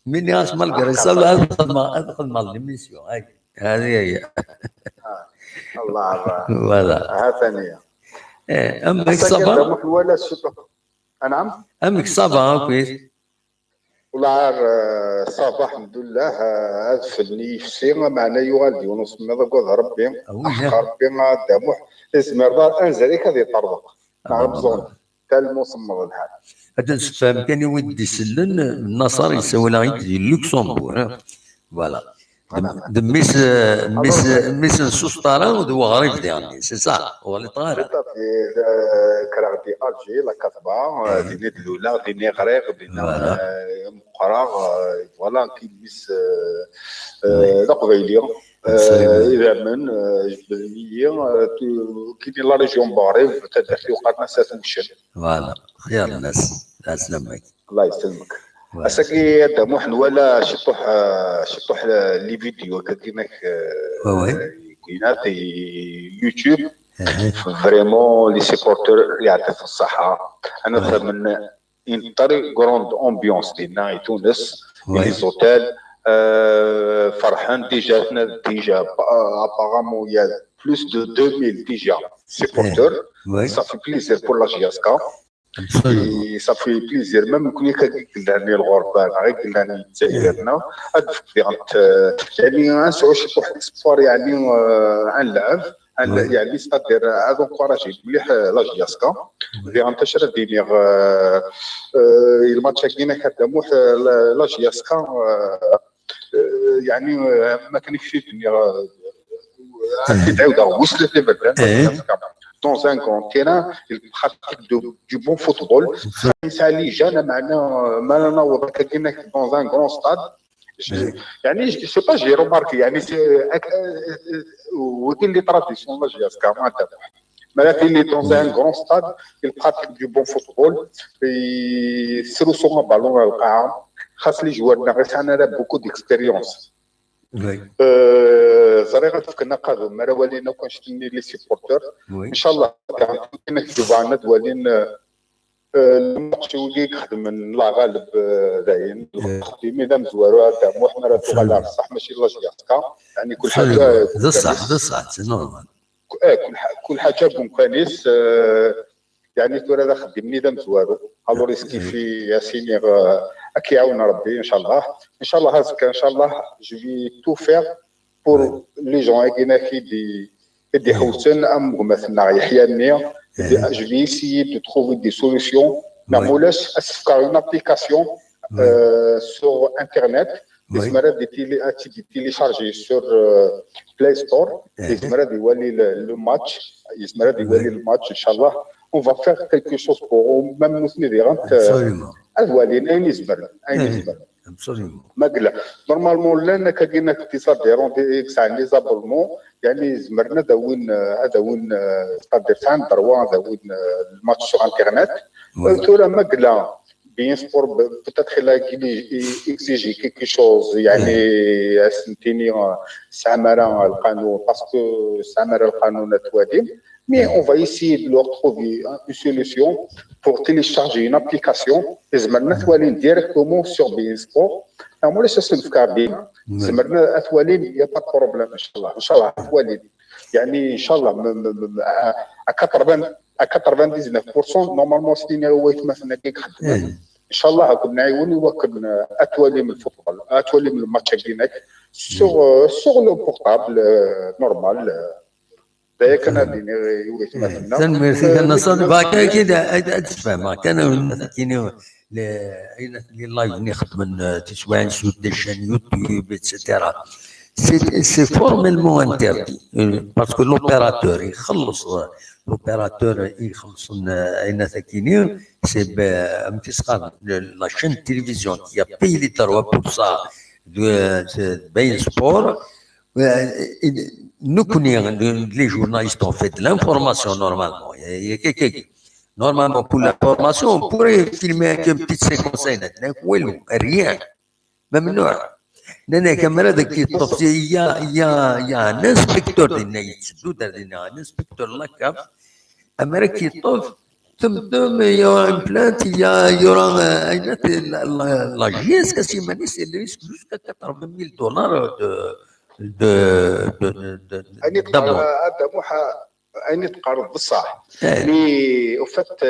mini-as malgré ça, ad xedmeɣ, ad xedmeɣ l'émission. Hadi, hadi. Ah, Allah, Allah. Voilà. Ha-t-an. Eh, amek, Ass-agi ça va? Dda Muḥ nwala ciṭṭaḥ. Anɛam? Amek, ça va, akkit? Wala, eh, ça va, alḥemdulillah, eh, adfel-nni yefsi, meɛna yuɣal-d yiwen usemmiḍ, agad Rebbi, Ah oui, aḥeqq Rebbi, a Dda Muḥ, izmer d anzar-ik ad yeṭṭerḍeq. Neɣ Ah, amẓun. Tellement semmeḍ lḥal. Ad d-nessefhem kan i wid d-isellen, Nnaṣer yessawel-aɣ-d di Luxembourg, hein. Voilà. D, d mmi-s, mmi-s, mmi-s n Susṭara d weɣrib diɣen, c'est ça, ur ɣliṭeɣ ara. Tout à fait, eh, kkreɣ di Alger, la Casbah, eh, din i d-luleɣ, din i ɣriɣ, din i, Voilà. Eh, meqqreɣ, eh, voilà, ki mmi-s, eh, eh, d aqbayli, eh, Absolument. Idammen, eh, jebden-iyi, eh, tu-, kini la région Buɣrib, taddart-iw qqaren-as At Uccen. Voilà, xyar nnas, ɛeslama-k. Allah yesselmek. Voilà. Ass-agi, a Dda Muḥ, nwala ciṭuḥ, eh, ciṭuḥ, eh, les vidéos, akka-agi-nak, eh, Ouais, ouais. yeggina di YouTube. Uh-huh. Vraiment, les supporters, yeɛṭi-ten ṣṣeḥḥa. Ana Ouais. xedmen une très grande ambiance dinna i Tunes, Ouais. les hôtels, euh, ferḥen déjà, déjà, euh, apparemment, il y a plus de deux mille déjà supporters. Ouais. Ça fait plaisir pour la J S K. Absolument. Et ça fait plaisir, même quand il y a quelqu'un qui est dans le غربة, quelqu'un qui est dans le يعني، آه، نسعوا شي واحد espoir، يعني، آه، عن لعب، عن، Ouais. يعني، c'est-à-dire، آه، هذا encourager مليح، آه، la J S K. دي انتشر الدنيا، آه، آه، الماتش كينا كدموح، آه، la J S K، آه، آه، يعني، آه، ما كان يكفي الدنيا، آه، آه، تعاود وصلت لبردان. إيه. Dans un grand terrain, il pratique de, du bon football. Ça les jeunes, معنا، ما لنا وضع كينا dans un grand stade. Je- يعني، je sais pas, j'ai remarqué، يعني، c'est, euh, euh, euh, ودي les traditions la J S K، ما تبع. Mais là, il est dans un grand stade, il pratique du bon football, يسرسوا ballon على القاعة، خاص les joueurs ناقص أنا beaucoup d'expérience. Oui. Euh, ẓriɣ ad fken aqadum ara walin akk anect-nni les supporters. Oui. إن شاء الله كاين كيما كتبوا عندنا دوالين، آه، الماتش يولي يخدم الله غالب، آه، داين. الوقت يمي ذا مزوارو هذا مو حنا راه توغال على الصح ماشي la J S K. يعني كل حاجة D ṣṣeḥ, d ṣṣeḥ, c'est normal. آه، كل ح-، كل حاجة بمكانيس، آه، يعني ترى هذا خدمني ذا مزوارو. Alors يسكي في ياسيني، آه، أكي يعاون ربي إن شاء الله. إن شاء الله هازكا إن شاء الله je vais tout faire pour les gens هاكينا كي دي دي حوسن أم قمثنا يحيى النية. Je vais essayer de trouver des solutions. نعمل لاش أسفكار une application, euh, sur internet. يزمر هذه تيلي، هاتي دي télécharger sur, euh, Play Store. يزمر هذه يولي le, le match. يزمر هذه يولي le match إن شاء الله. On va faire quelque chose pour même نثني دي غنت. Absolument. هذا هو اللي أين يزمر، أين يزمر. Absolument. ما قلنا normalement لنا كاينه des adhérents، des, des abonnements، يعني زمرنا داوين، هذا وين، c'est-à-dire تاع دروا داوين الماتش sur internet. Oui. ترى ما قلنا bien sûr peut-être il a exigé quelque chose، يعني سنتيني سامرا القانون parce que سامرا القانون توادم. Mais on va essayer de leur trouver une solution pour télécharger une application. Ils vont la voir directement sur Bein Sport. Normalement, ça c'est le cas. Il n'y a pas de problème, Inch'Allah. Inch'Allah, يعني إن شاء الله à quatre-vingts à quatre-vingt-dix-neuf pour cent normalement c'est une إن شاء الله راكم نعاونوا وكن أتوالي من الفوتبول، أتوالي من الماتش هكذاك sur sur le portable normal. هذا كان هذه يويت ما فهمنا. تنميرتي كان نصر باكا كده تفهم كان كيني les lives نخدم تسوان sur des chaînes YouTube et cetera. C'est formellement interdit parce que l'opérateur يخلص، l'opérateur يخلص عينات كيني c'est la chaîne de télévision qui a payé les droits pour ça de Bein Sport. Nous connaissons les journalistes ont fait de l'information normalement. Normalement, pour l'information, on pourrait filmer une petite séquence, rien. Même non. Non, non, camarade qui il y a, il y a, il y a un inspecteur de Naït, un inspecteur de la CAF, un qui il y a une plainte, il y a, il y aura la, la, la, la J S K, c'est jusqu'à quatre-vingt mille dollars de, de, de, de, d'amende. أني تقارب بصح. Mais au fait,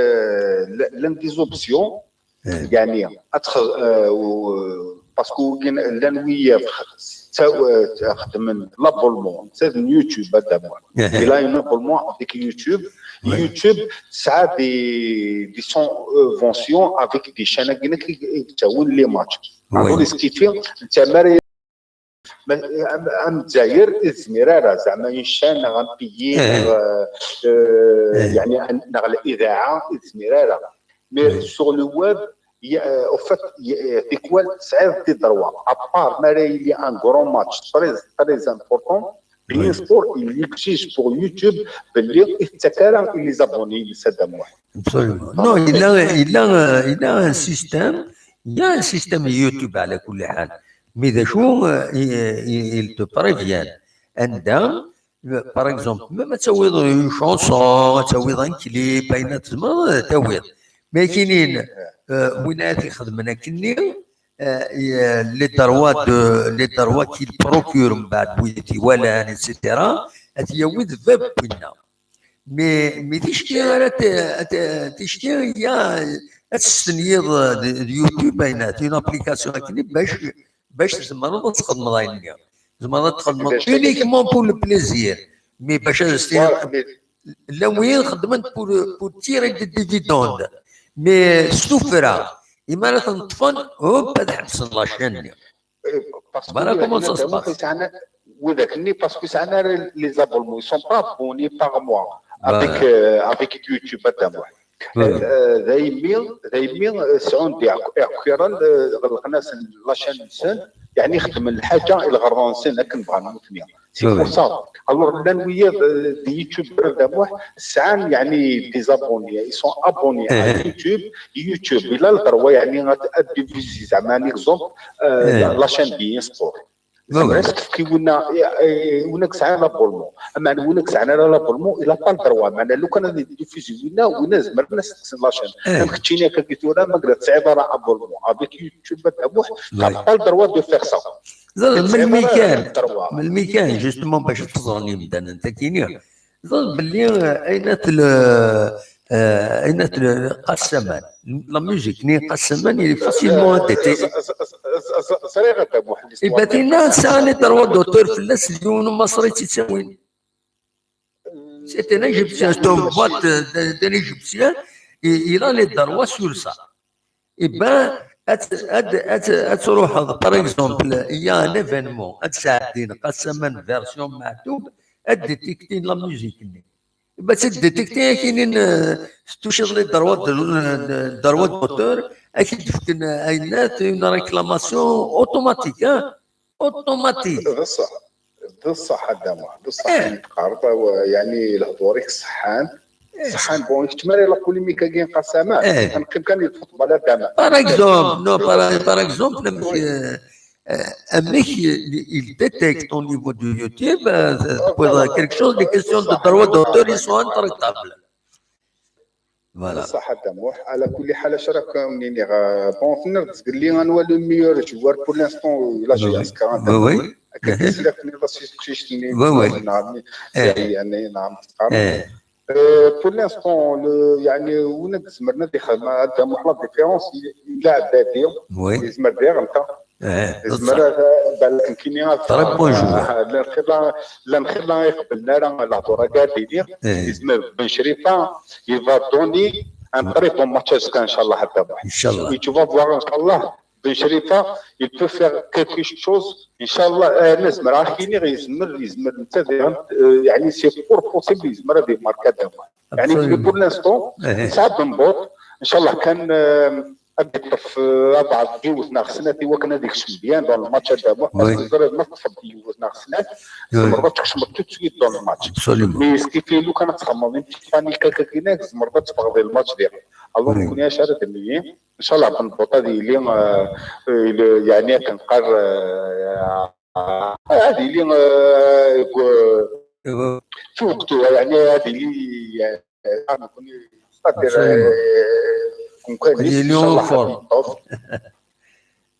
l'une des options, يعني parce que لان ويا خدمن l'abonnement c'est YouTube هذا. Il a un abonnement avec YouTube. YouTube ça des des subventions avec des chaînes qui تاون les matchs. Alors ce qui fait انت ما ام الجزائر الزميراره زعما ينشان غنبيي يعني نغ الاذاعه الزميراره. Mais sur le web au fait تيكوال تسعير des droits à part ما راهي لي un grand match très très important. Bein Sport il exige pour YouTube باللي يتكرى les abonnés لسدام واحد. Absolument. Non, il a, il a, il a un système, il y a un système YouTube على كل حال. Mais des jours, ils te préviennent. عندهم par exemple même تسويض une chanson, تسويض un clip, اين تزمر تسويض. Mais كاينين وين يخدمنا كني les droits de les droits qu'il procure من بعد بويتي ولان et cetera. هتيوي ذباب بينا. Mais mais تشكي راه تشكي هي تستنيض اليوتيوب باينات une application هكني باش باش تزمر تخدم لاين. زعما تخدم uniquement pour le plaisir. Mais باش لا وين خدمت pour pour tirer des dividendes. Mais سفرة إما راه تنطفن هوب هاد حبسن la chaîne. Voilà comment ça se passe. وذاك ني parce que سعنا les abonnements ils sont pas abonnés par mois avec avec YouTube هذا واحد. دايمي دايمي سعون دي اكويرا غلقنا la chaîne نسن يعني خدم الحاجه الغرض نسن لكن بغا نموتني. C'est pour ça. Alors لان ويا des youtubeurs دابا سعان يعني des abonnés ils sont abonnés à YouTube. YouTube الا الغروه يعني غاديفيزي زعما un exemple la chaîne Bein Sport. زعما كي ونا ونا كسعان l'abonnement اما ونا كسعان على l'abonnement الا با الدروا معنا لو كان غادي ديفيزي ونا ونا زعما الناس تسن la chaîne. كتشيني هكا قلت ولا ما قدرت تعيب راه abonnement avec YouTube تاع بوح. با الدروا de faire ça. من الميكان من الميكان justement باش تزرني مدان انت كيني. ظن باللي عينات ال عينات قسمان la musique ني قسمان il est facilement adapté. صريغه تاع محمد يبقى لنا ساني droit d'auteur في الناس اليوم ما صريتي تساوين. C'est un Égyptien, c'est un boîte d'un Égyptien, et il a les droits sur ça. إبا أت أت أت أتروح par exemple il y a un événement أتساعدين قسما version معتوب أديتيكتين la musique ني. إبا تديتيكتين كاينين توشير les droits de droits d'auteur أكيد فكنا أينات une réclamation automatique. Automatique. بصح بصح هذا ما بصح إيه. تقارب يعني الهضوريك صحان إيه. صحان بون احتمال لا بوليميك كاين قسمان إيه. نقيم كان يتفوت بلا دابا. Par exemple non par par exemple لما Euh, amek il, il détecte au niveau du YouTube, euh, quelque chose, les questions de droit d'auteur, ils sont intraitables. Voilà. Ṣaḥ a Dda Muḥ, ɛla kulli ḥal, acu ara ken-iniɣ, euh, bon, tenniḍ-d belli anwa le meilleur joueur pour l'instant, la J S K, oui, oui. Akka tesliḍ-nni la teqcict-nni, oui, oui. Pour l'instant, le, يعني, win i izemren ad ixdem a Dda Muḥ la différence, yella Ɛebadi, oui. Yezmer diɣ nta. Yezmer ad, balak nekkini ad, très bon joueur. Llan xilla, llan xilla iqeblen ara lehdur-agi ad d-iniɣ. Yezmer Ben Chrifa, il va donner un très bon match azekka, inchallah, a Dda Muḥ. Inchallah. Et tu vas voir, inchallah, Ben Chrifa, il peut faire quelque chose, inchallah, euh, nezmer ad ak-iniɣ, yezmer, yezmer, netta diɣen, euh, يعني, c'est fort possible, yezmer ad imarka a Dda Muḥ. يعني, pour l'instant, nesɛa Ben Bot, inchallah, kan, euh, ad yeṭṭef, euh, abɛaḍ yiwet neɣ snat i wakken ad ikcem bien dans le match a Dda Muḥ, parce que teẓriḍ ma teṭṭfeḍ yiwet neɣ snat, tzemreḍ ad tkecmeḍ tout de suite dans le match. Absolument. Mais ce qui fait, lukan ad txemmeḍ une petite panique akka-agi, tzemreḍ ad teffɣeḍ di le match diɣen. Alors, nekkni acu ara d-nini, inchallah, Ben Bot ad yili, euh, euh, يعني, akken qqar, euh, ad yili, euh, deg, euh, fi lweqt-a, يعني, ad yili, euh, nekkni, c'est-à-dire, euh, ad yili en forme.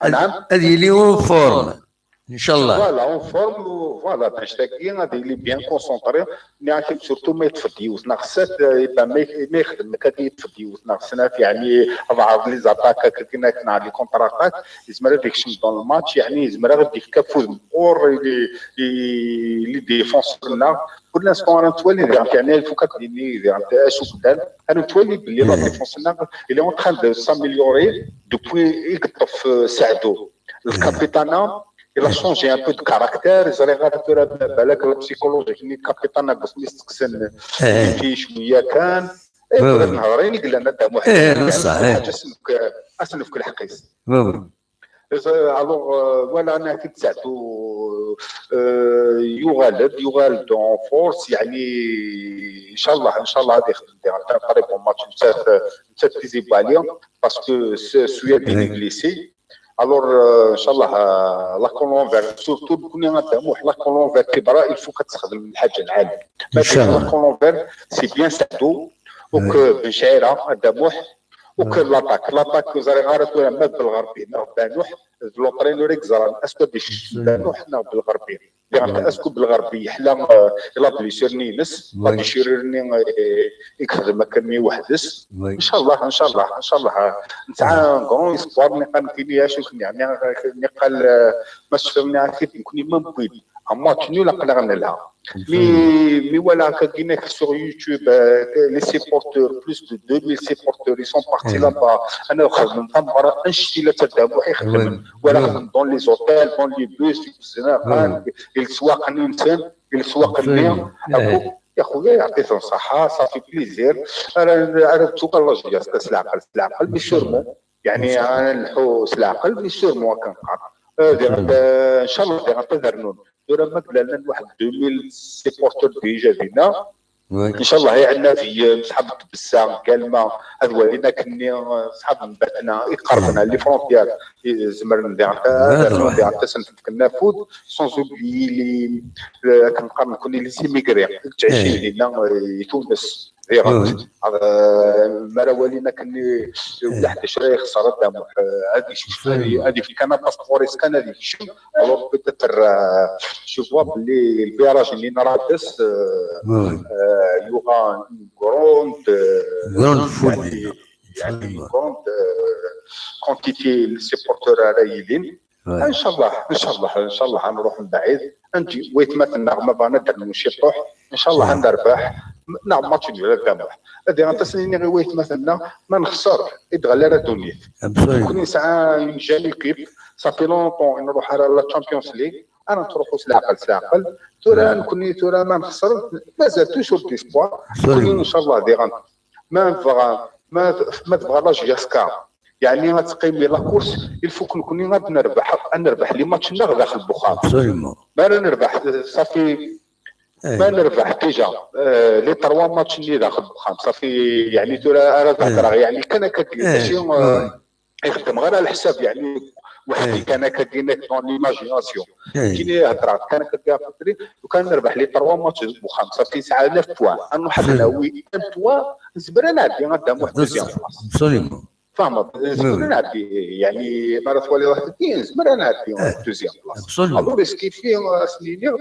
Ad, ad yili en forme. Inchallah. Voilà, en forme, voilà, d annect-agi, ad yili bien concentré. Nniɣ-ak-id, surtout ma yeṭṭef-d yiwet neɣ snat, eh, ben, ma, ma yexdem akka, ad yeṭṭef-d yiwet neɣ snat, يعني, abɛaḍ les attaques, akken, akken, neɣ les contre-attaques, yezmer ad ikcem dans le match, يعني, yezmer ad d-yefk afud meqqer i, i, i les défenseurs-nneɣ. Pour l'instant, ara nettwali diɣen, يعني, il faut ad d-nini diɣen acu yellan, ara nettwali belli la défense-nneɣ, il est en train de s'améliorer depuis i yeṭṭef, euh, Saɛdo. Lkapitana, il a changé un peu de caractère, ẓriɣ ara tura balak la psychologie-nni n lkapitana deg wasmi s-tekksen, eh, fi cwiya kan. Eh, tura nehder ayen i yellan a Dda Muḥ. Eh, d ṣṣeḥ, eh. Ḥaǧa ad s-nefk, ad s-nefk lḥeqq-is. Oui, oui. Eh, alors, euh, voilà, nniɣ-ak-id Saɛdo, euh, yuɣal-d, yuɣal-d en force, يعني, inchallah, inchallah, ad ixdem diɣen un très bon match, nettat, nettat d tizibali, parce que ce, celui-là, il est blessé. Alors, euh, inchallah, euh, la colonne verte, surtout, nekkni a Dda Muḥ, la colonne vertébrale, il faut ad texdem lḥaǧa lɛali. Inchallah. La colonne verte, c'est bien Saɛdo, donc, euh, Ben Chrifa, a Dda Muḥ, donc, l'attaque, l'attaque, ẓriɣ ara tura ma d Belɣerbi neɣ Banuḥ, d l'entraîneur i yeẓran, est-ce que ad ikcem Banuḥ neɣ Belɣerbi. Diɣen, est-ce que Belɣerbi yeḥla, euh, la blessure-nni-ines, la déchirure-nni, euh, i yexdem akken-nni weḥd-s. Inchallah, inchallah, inchallah. Nesɛa un grand espoir, niqal nekkini, acu kan, يعني, niqal, euh, ma tecfiḍ, nniɣ-ak-id, nekkni ma newwi-d un match nul, aql-aɣ nelha. Mi, mi walaɣ akka-agi sur YouTube, euh, les supporters, plus de deux mille supporters, ils sont partis là-bas. Anaɣ xedmen tameɣra annect-ila a Dda Muḥ ixedmen. Walaɣ-ten dans les hôtels, dans les bus, di leswaq-nni-nsen, di leswaq-nni. Akk, ya xuya, yeɛṭi-ten ṣṣeḥḥa, ça fait plaisir. Ara, ara d-tuɣal la J S K s leɛqel, s leɛqel, mais sûrement. يعني, ara nleḥḥu s leɛqel, mais sûrement, akken qqar. Eh, diɣen, eh, inchallah, diɣen ad rnun. Tura ma llan waḥed deux mille supporters déjà dinna. Inchallah, i ɛennabiyen, ṣṣḥab n tbessa, galma, ad walin akken-nni, ṣṣḥab n batna, i iqerben ar les frontières, i zemren diɣen, ad rnun diɣen, ad sen-fken afud, sans oublier les, eh, akken qqaren nekkni, les immigrés, i yettɛicin dinna, eh, i Tunes. Diɣen, eh, mi ara walin akken-nni, eh, ulaḥ d acu ara yexṣer a Dda Muḥ, eh, ad yekcem, ad y-, ad yefk kan apaspur-is kan ad yekcem. Alors peut-être, euh, je vois belli le virage-nni n Rades, euh, euh, il y aura une grande, euh, grande foule, يعني, يعني, une grande, euh, quantité n les supporters ara yilin. Inchallah, inchallah, inchallah, ad nruḥ mebɛid. Ad nǧi waytmaten-nneɣ ma bɣan ad d-rnun ciṭuḥ. Inchallah, ad nerbeḥ. Neɣ match nul a Dda Muḥ. Ad iɣen tasnini i waytmaten-nneɣ, ma nexṣer, i d-ɣelli ara ddunit. Nekkni nesɛa une jeune équipe, ça fait longtemps i nruḥ ara la Champions League. Ara nettruḥu s leɛqel, s leɛqel. Tura nekkni, tura ma nexṣer, mazal toujours d'espoir. Nekkni, inchallah, diɣen. Ma nebɣa, ma, ma tebɣa la J S K, يعني, ad teqqim la course, il faut que nekkni ad nerbeḥ, ad nerbeḥ les matchs-nneɣ daxel n uxxam. Absolument. Ma ara nerbeḥ, ça fait, ma nerbeḥ déjà, euh, les trois matchs-nni daxel n uxxam, ça fait, يعني, tura ara d-hedreɣ, يعني, kan akka, mačči, euh, ixeddem ɣer leḥsab, يعني, وحدي كان هكا كاين dans l'imagination. كي نهضر كان هكا قلت لي لو كان نربح les trois matchs ديال وخام صافي نسعى neuf points، نروح ناوي un point، نزبر نعدي غدا واحد deuxième place. Absolument. فاهم؟ نزبر نعدي، يعني مرة تولي واحد اثنين نزبر نعدي deuxième place. Absolument. Alors اسكيفي اسنيني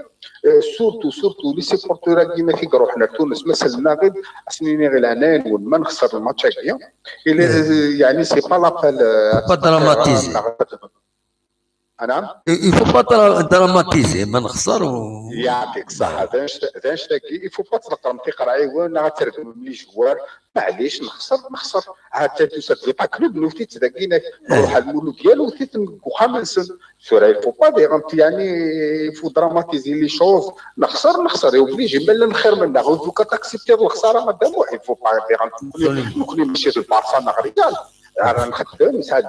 surtout surtout les supporters كيما في روحنا تونس مثلا غير اسنيني غير العناين وما نخسر الماتش هكا. يعني c'est pas l'appel. Pas dramatiser. نعم. Il faut pas dramatiser، ما نخسر و... يعطيك الصحة. هذا نشتاقي، il faut pas تلقى منطقة راه ايوا انا غتركب les joueurs، معليش نخسر نخسر. حتى تو سا في با كلوب نوتي تداكينا نروح على المولود ديالو وتيت وخامسن. سوري il faut pas dire يعني il faut dramatiser les choses. نخسر نخسر يا obligé، مالا الخير منا غير دوكا تاكسبتي الخسارة مادام il faut pas dire نكون ماشي البارسا مع ريال. راه نخدم ساعات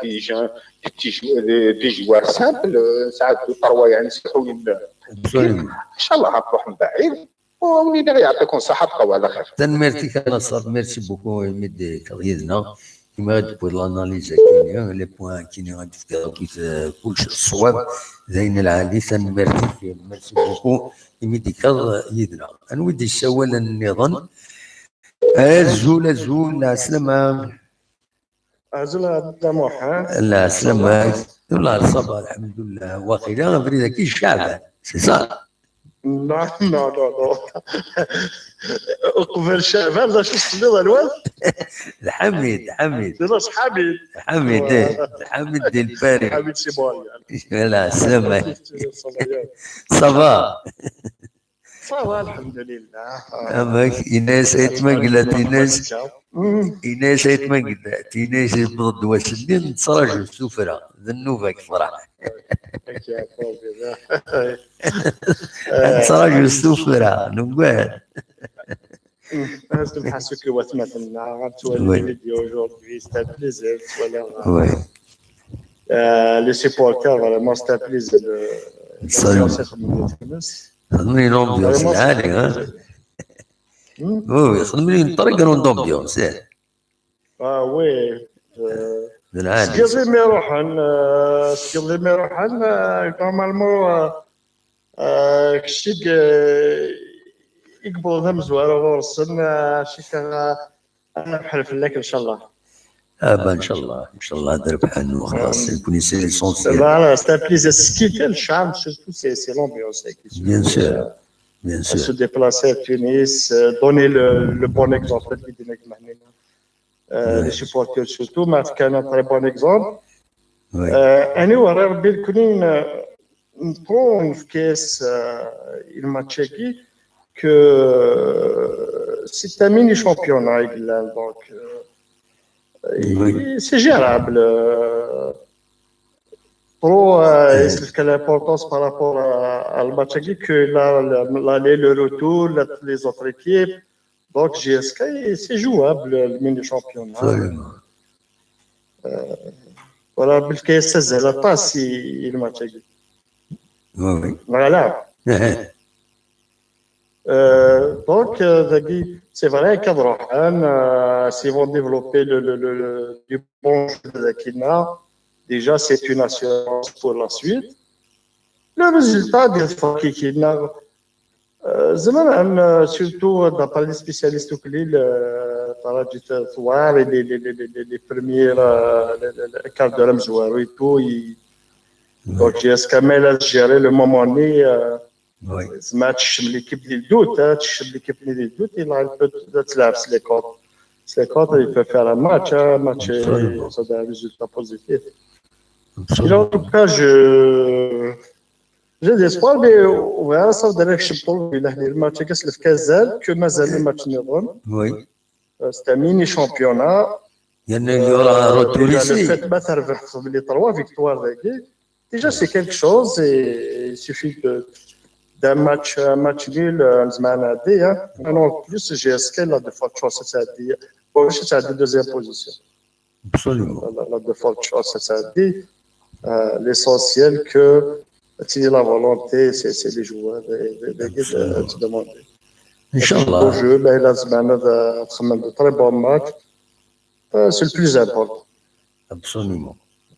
des joueurs simples، ساعات deux trois يعني سحوين. ان شاء الله غتروح من بعيد. ولينا يعطيكم الصحه، بقاو على خير. تنميرتك انا صاحبي، merci beaucoup يمد كريزنا. كما غتقول l'analyse كاين les points كاين غتفكر كلش الصواب. زين العالي تنميرتك، merci beaucoup يمد كريزنا. انويدي السوال النظام. ازول ازول، السلامه. ازول هذا موح. السلامه. والله صافا الحمد لله. واقيلا فريده كي الشعب، c'est ça. Non, non, non, non. قبل شعبان لا شو تصلي الوان؟ الحميد، حميد. لا حميد. حميد، ايه. الحميد ديال باري. حميد سي بوالي. لا، سلامة. صافا. صافا الحمد لله. امك ايناس ايت ما قلت ايناس. ايناس ايت ما قلت ايناس يبض واسلين نتراجو السفرة ذنوبك فرح. نتراجو السفرة نقول. Parce que maintenant غتولي les vidéos aujourd'hui c'est un plaisir. Oui. Les supporters vraiment c'est un plaisir. خدموا لي l'ambiance العالي ها. Oui, خدموا لي une très grande ambiance. Ah oui. العالي. سكيلي مي روحن، سكيلي مي روحن normalement. كشتي يقبض ذم زوار غورسن شي كان. انا بحال فلاك ان شاء الله. ابا ان شاء الله، ان شاء الله تربحن وخلاص. يكون c'est l'essentiel. Voilà, c'est un plaisir. Ce qui fait le charme surtout c'est l'ambiance. Bien sûr, bien sûr. Se déplacer à Tunis, donner le bon exemple. Les supporters surtout, mais c'est un très bon exemple. Anyway, ربي الكريم نبرو نفكاس الماتش هاكي que c'est un mini championnat donc c'est gérable. Trop c'est l'importance par rapport à le match هاكي que l'aller le retour, les autres équipes. Donc J S K c'est jouable, le mini championnat. Voilà, بالكاس سهل طاسي الماتش هاكي. Oui. Voilà. Donc c'est vrai كضروحان s'ils vont développer le, le, le, du bon jeu de Kina, déjà c'est une assurance pour la suite. Le résultat des fois qui Kina زعما surtout d'après les spécialistes وكلي تراجيت ثوار les les les les premiers quarts d'heure مزوارو et tout. Donc J S K ما لا gérer le moment ni زعما تشم l'équipe ديال دوت تشم l'équipe ديال دوت il a un peu تلعب سليكوت سليكوت il peut faire un match un match ça donne un résultat positif. En tout cas je j'ai des espoirs mais وغير صافي دابا كشبطوا ولا حنا الماتش كاس في كازال que مازال الماتش نظن. Oui. C'est un mini championnat. لان يورا retour ici. ما تربح في les trois victoires داكي déjà c'est quelque chose et il suffit de d'un match un match nul زعما هادي. En plus J S K la défaite chance هادي باش تعدي deuxième position. Absolument. La défaite chance هادي. L'essentiel que c'est la volonté, c'est les joueurs qui demandent. ان شاء الله. Jeu, ben, la semaine تخمم de très bons matchs. C'est le plus important. Absolument.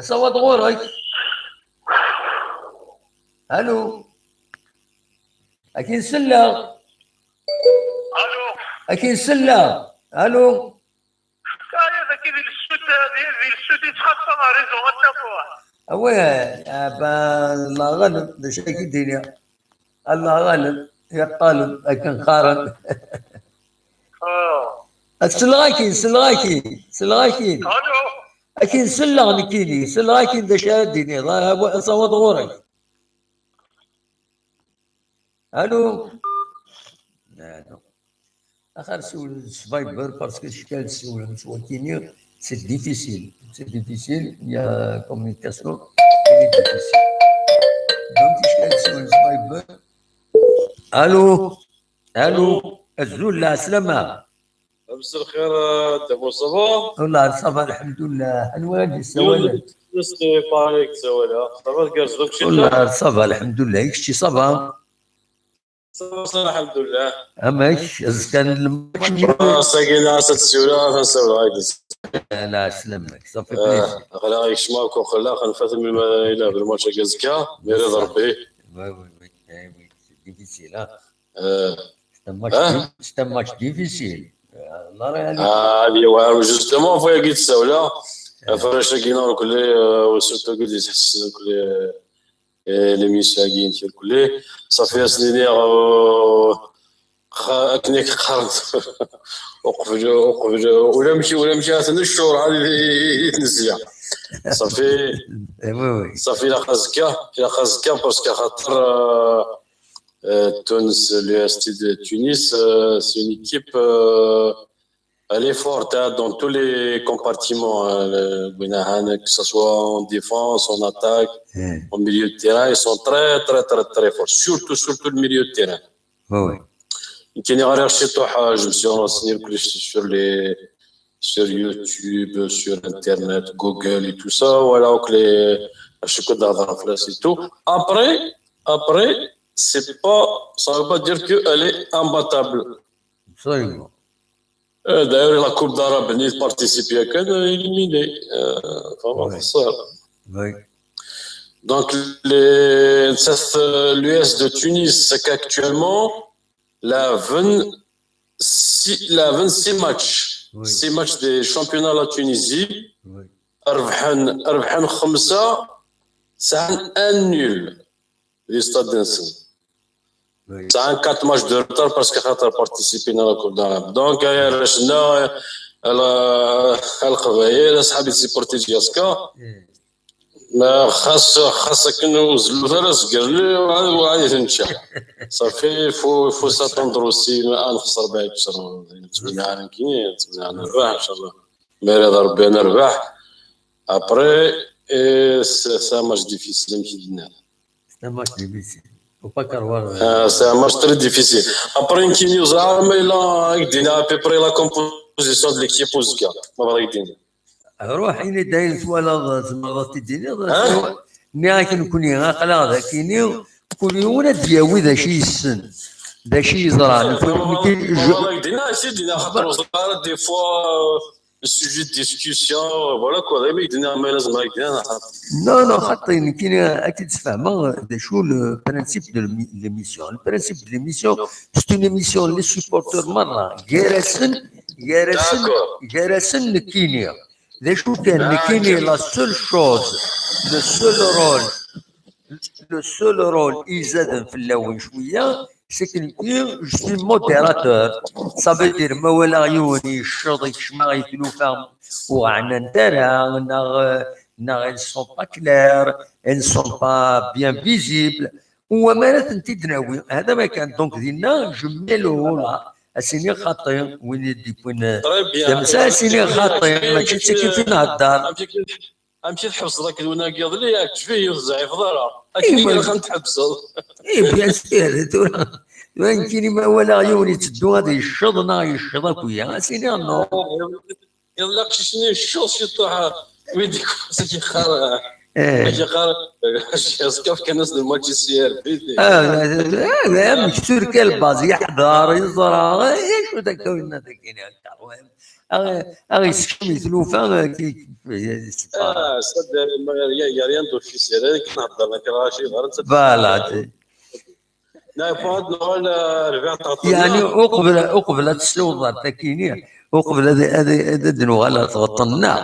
Asawaḍ ɣur-k. Allô. Akin selleɣ. Allô. Akin selleɣ. Allô. Aya dagi di lsud, di di lsud yettxaṣṣa réseau, a Dda Fuḥ. Awah, ah, ben, Allah ɣaleb, d acu akka i d-iniɣ. Allah ɣaleb, ya ṭṭaleb, akken qqaren. Ah. Ad selleɣ-akin, selleɣ-akin, selleɣ-akin. Allô. Akin selleɣ nekkini, selleɣ-akin d acu ara d-tiniḍ, ah, asawaḍ ɣur-k. Allô. Allô. Axir siwlen s Viber parce que ticki ad siwlen s wakini, c'est difficile. C'est difficile, il y a communication, elle est difficile. Donc ticki ad siwlen s Viber. Allô. Allô. Azul, lɛeslama. مساء الخير، آه، دابا صافا؟ والله صافا الحمد لله. Anwa i d-yessawalen؟ Stéphane يتساولا. صافا تقرز داكشي؟ والله صافا الحمد لله. Kečči صافا؟ صافا، صافا، الحمد لله. Amek? Azekka n lmatch. آه، ساكي ناس تسيولا، غنساولا هاك. Lɛeslama-k. Ça fait آه، plaisir. غلا يكشما كون خلا خنفات من ما إلا بالماتش هكا زكا، ميري ضربي. Oui, oui, oui. Eh oui, c'est difficile, hein. آه. C'est un match, Hein? di- c'est un match difficile. Euh, la réalité. آه، هادي هو، justement، فيا قلت ساولا. فراشة كينا كلي، آه، وسورتو قلت لي تحسن كلي، آه، لي ميسيون كاين كلي. صافي سنيني، آه، خا-، كنيك خرط. وقفل، وقفل، ولا مشي، ولا مشي، هاتنا الشهور هذه يتنسيها. صافي، Eh oui, oui. صافي، لا خازكا، لا خازكا، parce que خاطر، آه، آه، تونس، l'U S T de Tunis, euh, c'est une équipe, euh, elle est forte, hein, dans tous les compartiments, hein, le, que ce soit en défense, en attaque, Eh, au milieu de terrain, ils sont très, très, très, très forts. Surtout, surtout le milieu de terrain. oui, oui. كاين غير شي طوحة، je me suis renseigné كلش sur les, sur YouTube, sur Internet, Google et tout ça, voilà, donc les, je suis que dans la place et tout. Après, après, c'est pas, ça veut pas dire qu'elle est imbattable. Absolument. Euh, D'ailleurs, la Coupe d'Arabie, il participe, il y a qu'un éliminé. Euh, vraiment, Ouais. ça. Oui. Donc, les, ça, c'est l'U S de Tunis, c'est qu'actuellement, la vingt-six, la vingt-six matchs, Oui. six matchs des championnats de la Tunisie, Oui. ربحن، ربحن خمسة، ساعة un nul. Le stade d'Ensen. Oui. ساعة quatre matchs de retard parce que خاطر participé à la Coupe d'Arabie. Donc, euh, رشنا، euh, القبايل، أصحابي سيبورتي جاسكا. Eh. ما خاص، خاصك انه زلوت على زقرلي وعاد، وعاد يتنشا. صافي، faut, faut s'attendre aussi، ما نخسر بعيد بصراحة. نتمنى على كيني، نتمنى على نربح ان شاء الله. ما يرضى ربي نربح. Après, eh, c'est c'est un match difficile, ماشي دينا. C'est un match difficile. Faut pas croire. Ah, c'est un match très difficile. Après, نكيني زعما ما إلا دينا à peu près la composition de l'équipe وزكا. ما بغا يدينا. روح إني داين توالى زمرة الدين. ها؟ مي هاك نكوني غاقلا ذاكيني. كل يوم أنا دياوي ذا شي يسن. ذا شي يزرع. نكون، نكون، ما بغا يدينا، شي دينا خاطر زعما des fois, euh, sujet de discussion, voilà quoi. دايما يدينا ما لازم هاك دينا. Non, non, خاطر كاين، راك تفهموا، ذا شو le principe de l'émi-، l'émission. Le principe de l'émission, c'est une émission, les supporters مرة غير سن، غير سن، D'accord. غير سن نكيني. ذا شو كان Ah, نكيني، ok. la seule chose, le seul rôle, le seul rôle يزاد في اللون شوية، c'est que نكي، je suis modérateur. Ça veut dire ما ولا عيوني الشرط يكشما يتلوفا وغعنا نتارا، نغ، نغ، elles sont pas claires, elles sont pas bien visibles. وما لا تنتي دناوي. هذا ما كان. Donc دينا je mets le haut là. أسيني خاطي وين يدي وين. Très bien. تمسا أسيني خاطي، ماشي تسكي في نهار الدار. أمشي تحبس ذاك الونا قيض لي، ياك تشفيه يوث زعيف ضرا. إيه، أكيد ما- خان تحبس. إيه، bien sûr، تورا. وين كيني ما ولا عيوني تدو هذا يشض، نا يشض أكويا. أسيني non. يلا قشيشني الشوط شي طوحة. ويديك سكي خارة. Eh. Acu yeqqar? Azekka fkan-as-d lmatch i C R B. Ah, d amek turka lbaz yeḥḍer, yeẓra, eh, acu d akka winna dagi, aɣ-, aɣ-, yessekcem i tlufa, eh, ki-, ki-, ki-, Ah, ça, il y a, il y a rien d'officiel, akken heddren akka ɣaci, ɣer netta. Voilà. Nɛeffeɣ ad nuɣal, eh, rbiɛ tɣeṭṭen-nneɣ. Yeɛni, uqbel, uqbel ad tessiwḍeḍ ar takini, uqbel ad, ad, ad, ad nuɣal ar tɣeṭṭen-nneɣ,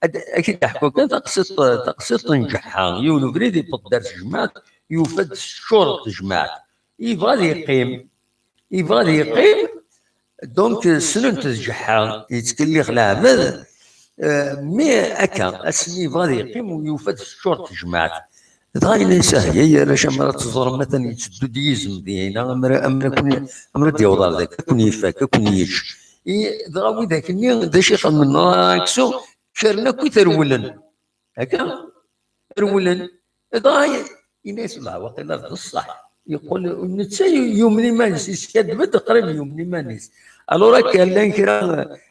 ad, ad k-id-ḥkuɣ kan taqsiṭ, taqsiṭ n Ǧeḥḥa. Yiwen ubrid yewweḍ-d ar tejmaɛt, yufa-d teččuṛ tejmaɛt. Yebɣa ad yeqqim. Yebɣa ad yeqqim. Donc, ssnen-t d Ǧeḥḥa, yettkellix leɛbad, eh, mi akka, asmi yebɣa ad yeqqim, yufa-d teččuṛ tejmaɛt. Dɣa yenna-yas, ah, ay arrac, amer ad teẓrem, atan yetteddu-d yizem dinna, amer, amer ad ken-, amer ad d-yaweḍ ar daki, ad ken-ifak, ad ken-yečč. I, dɣa widak-nni, d acu i xedmen? Aksum, kkren akk i trewlen. Akka? Rewlen. Dɣa yenna-yas, "Lah, waqila d ṣṣeḥ." Yeqqel netta yumen iman-is, yeskaddeb-d qrib yumen iman-is. Alors, akka llan kra,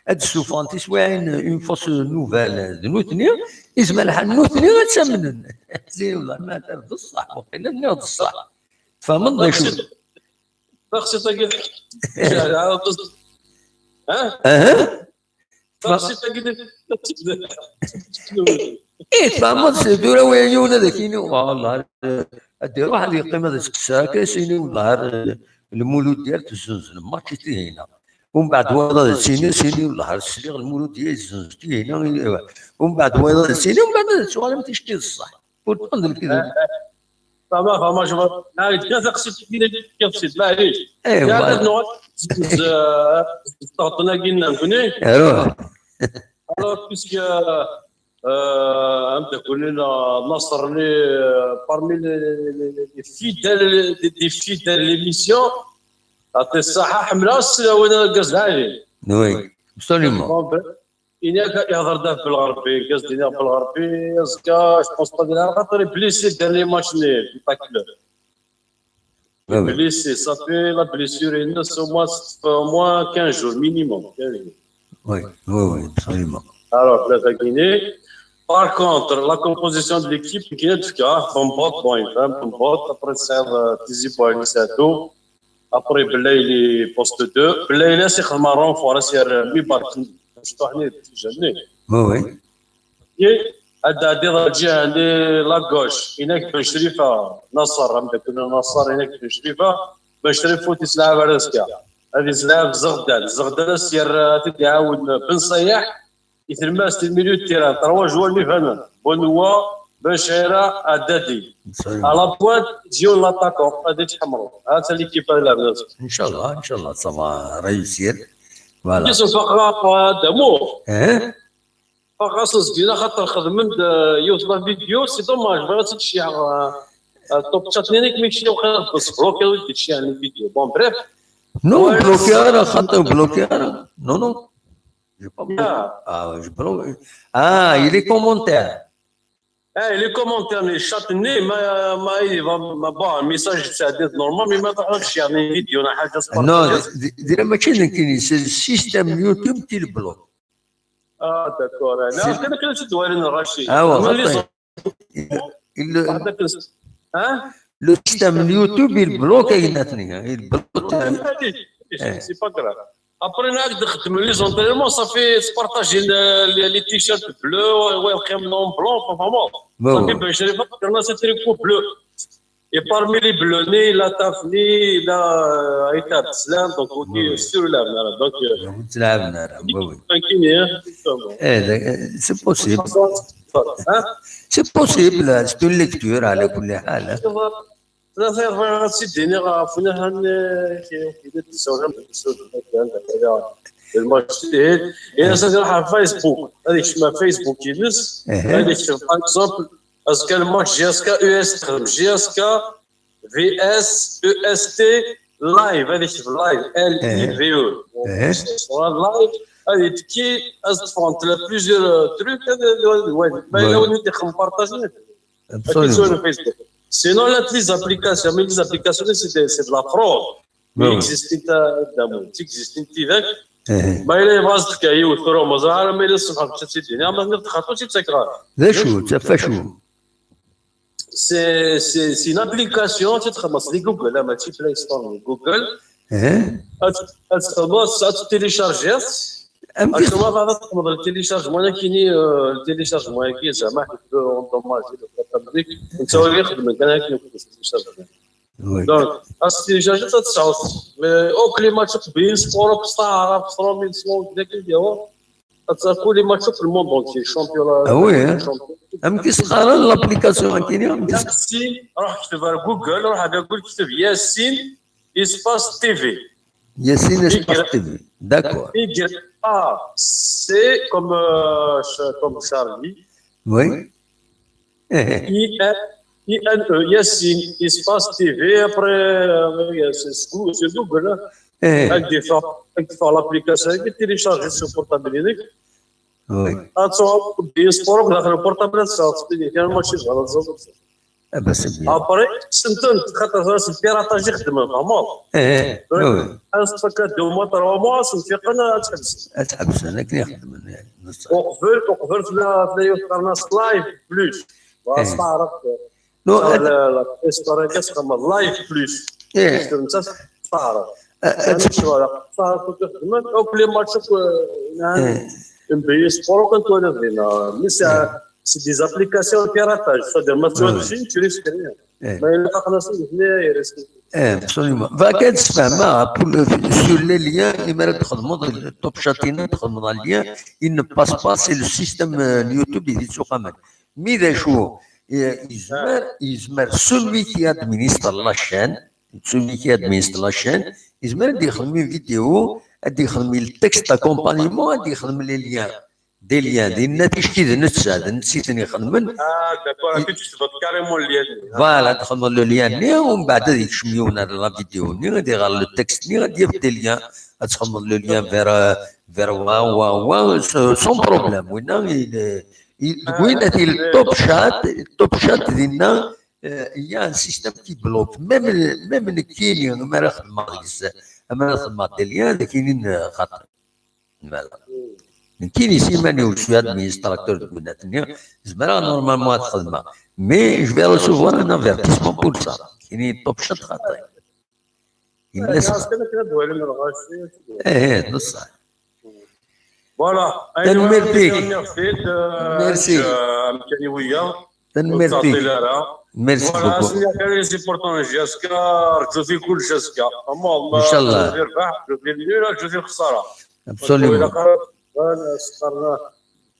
ad d-ssufɣen tiswiɛin, une fausse nouvelle, d nutni, izmer lḥal nutni ad tt-amnen. Zin, "Lah, ma d ṣṣeḥ, waqila nniɣ-d ṣṣeḥ." Tfehmeḍ d acu? Taqsiṭ-agi, ha? Aha. Taqsiṭ-agi, eh, tfehmeḍ, s tura wa yiwen ad ak-yini, wallah, ad iruḥ ad yeqqim ad iskes akka, s-yini, wallah, ar Lmuludya ar tezzenzen, mačči tihina. Umbeɛd wayeḍ ad s-yini, s-yini, wallah, ar sliɣ Lmuludya yezzenz tihina, umbeɛd wayeḍ ad s-yini, umbeɛd ad tuɣalem ticki d ṣṣeḥ. Ur tfehmeḍ lkideb. Fama, fama, je vois. Ah, il y a taqsiṭ-agi, maɛlic. Eh, voilà. Alors, puisque, euh, euh, un de Nasser, euh, parmi les, les, les fidèles, des, des fidèles de l'émission, à tes sahah, ḥemmleɣ aslawen argaz lɛali. Oui, absolument. Bon, ben, Ini-ak ihḍer-d ɣef Belɣerbi, argaz d-iniɣ Belɣerbi, azekka, je pense pas d-iniɣ, xaṭer iblisi dernier match-nni, n Takla. Ah oui. Iblisi, ça fait la blessure-ines, au moins, ça fait au moins quinze jours, minimum, quinze jours. Oui, oui, oui, absolument. Alors, la Guinée. Par contre, la composition de l'équipe, qui est le cas, Bambot, bon, il fait un Bambot, après, c'est, euh, Tizi Bouali, c'est tout. Après, Belaïli, poste deux. Belaïli, c'est un renfort, c'est, euh, Mibark. Je t'en ai déjà dit. Oui, oui. Et, ad ɛeddiḍ ar lǧiha-nni, la gauche, inak Ben Chrifa, Nasser, amdakel n Nasser, inak Ben Chrifa, Ben Chrifa ur t-islɛab ara azekka. Ad islɛab Zeɣdan. Zeɣdan ad s-yerr, ad t-id-iɛawen Ben Sayaḥ, i tlemmast, le milieu de terrain, trois joueurs mi banen. Bonoua, Ben Chira, Adadi. Absolument. À la pointe, Zioun l'attaquant, ad ittḥemru. Ha-tt-a l'équipe ad lɛeben azekka. Inchallah, inchallah, ça va réussir. Voilà. Qu'est-ce que Faqra, euh, d'amour. Hein? Faqra, c'est ce que xaṭer xedmen-d, euh, yiwet la vidéo, c'est dommage, bɣiɣ ad tt-id-cciɛeɣ, euh, euh, top chat-nni, nekk mi kciɣ, bɣiɣ ad bloquer, ur d-id-cciɛen la vidéo. Bon, bref. Non, ouais, bloquer, xaṭer bloquer. Non, non. J'ai pas bloqué. Ah. Ah, je bloque. Ah, il est commentaire. Ah, il est commentaire, mais chat-nni, ma, ma, il va, ma, bon, un message, c'est normal, mais ma تروحش يعني vidéo, ولا حاجة. Non, d-, d-, d-, ماشي نكيني, c'est le système YouTube qui le bloque. Ah, d'accord. C'est لا، كده، كده شو دوارين الرشيد. Ah, ouais, ما اللي attends. Il, il le, واحدة كده. Hein? Le système YouTube, il bloque, il bloque. معليش، معليش، c'est pas grave. Après, ناك دخلت من les entraînements, ça fait se partager le, le, les t-shirts bleus, ouais, ouais, quand même en blanc, pas vraiment. Bah, ça fait, ouais. Ben, je n'ai pas, c'est tricot bleu. Et parmi les bleus, ni la taf, ni la, euh, Aïta Abdeslam, donc on dit, ouais, ouais, sur la, voilà, donc, euh, tranquille, hein, justement. Eh, c'est possible. Hein? C'est possible, c'est une lecture, على كل حال. Tlata iḍ bɣiɣ ad tt-id-iniɣ ɣef unahan, eh, d lmatch tihil. Ini-as ad iruḥ ɣer Facebook, ad ikcem ɣer Facebook-ines, ad ikteb, par exemple, azekka lmatch J S K E S T, J S K V S E S T live, ad ikteb live, L I V E. Live, ad yetki, ad ṭṭfent la plusieurs, euh, trucs, ad, ad, ad, ad, ma yella win i d-ixdem partager. Absolument. Sinon, là, les applications, mais les applications, c'est de, c'est de la fraude. Mais il existe, euh, d'amour. Il existe, tu vois. Ma il est vaste, qu'il y a eu trop, mais ça, mais il est sur le chat, c'est bien. Mais il y a des cartes, c'est ça, quoi. D acu, d tafacu? C'est c'est- c'est une application, tu te commences les Google, là, mačči Play Store, mais Google. Eh? Tu te commences, tu télécharges. Amek i Tu vas تقبض le téléchargement, كيني le téléchargement كي زعما حيت endommagé le portable. انت هو اللي يخدم كان هكا le téléchargement. Oui. Donc, tu télécharges ça, tu sors. Mais au climat, tu peux bien sport, ça, ça, ça, ça, ça, ça, كل match في le monde entier, championnat. Ah oui, hein. Champion. Amek i s-qqaren l'application akini? Amek i s- Yacine, روح اكتب على Google, روح على Google, اكتب Yacine espace T V. Yacine espace T V. D'accord. Y A C comme, euh, ch- comme Charlie. Oui. Eh, I N I N E, Yacine espace T V. Après, euh, c'est c'est Goo- c'est Google. Hein. eh, Avec des fois, avec des fois l'application, tu télécharges sur portable. oui. Tu as bien sport, dans le portable, ça, c'est bien, moi, je suis dans la zone. Ah ben, c'est bien. Après, c'est un peu, c'est le piratage, je demande vraiment. Eh, eh, oui. Un stock de deux mois, trois mois, c'est un peu, Ad ḥebsen akken i xeddmen. وقبل وقبل في لا في لا يوتيوب كان لايف بلوس. واستعرف Non, لا لا استعرف كاس كما لايف بلوس. Eh. انت استعرف. ad استعرف كنت خدمت او كل ماتش يعني ام بي اس برو كنت ولا فينا مي سي سي دي زابليكاسيون بيراتاج سا دير ما تسوى شي تشري سكريا Eh. ما الا خاصنا سي هنا يريسكي Eh, absolument. Vaak ad sfehmeɣ, pour le, sur les liens, imi ara txedmeḍ Top Chat-ina, txedmeḍ un lien, il ne passe pas, c'est le système euh, YouTube, il est sur quand même. Mais d acu, eh, yezmer, yezmer, celui qui administre la chaîne, celui qui administre la chaîne, yezmer ad yexdem une vidéo, ad yexdem le texte d'accompagnement, ad yexdem les liens. Des liens, dinna ticki d netta, d netta i ten-ixedmen. Ah, d'accord, tu te carrément le lien. Voilà, ad txedmeḍ le lien-nni, u mbeɛd ad yekcem yiwen ar la vidéo-nni, ad iɣer le texte-nni, ad yaf des liens. Ad txedmeḍ le lien vers, euh, vers wa, wa, wa, s- sans problème. Winna, il, il, winna, di le Top Chat, Top Chat, dinna, euh, il y a un système qui bloque. Même, même nekkini, mi ara xedmeɣ deg-s, mi ara xedmeɣ des liens, ad ak-inin, euh, xaṭi. Voilà. Nekkini s iman-iw, je suis administrateur deg unat-nni, zemreɣ normalement ad xedmeɣ. Mais je vais recevoir un avertissement pour ça. Nekkini Top Chat xaṭi. Yella s- كان كان دوالي من الغاشي. Eh, eh, d ṣṣeḥ. Voilà. Tanemmirt-ik. Merci. Merci. امكاني ويا. Tanemmirt-ik. تعطي لها. Merci Voilà, beaucoup. سيدي كان les supporters جاسكا، رجو في كل جاسكا. اما إن شاء الله. رجو في الربح، رجو في الليله، رجو في الخساره. Absolument. انا سخرنا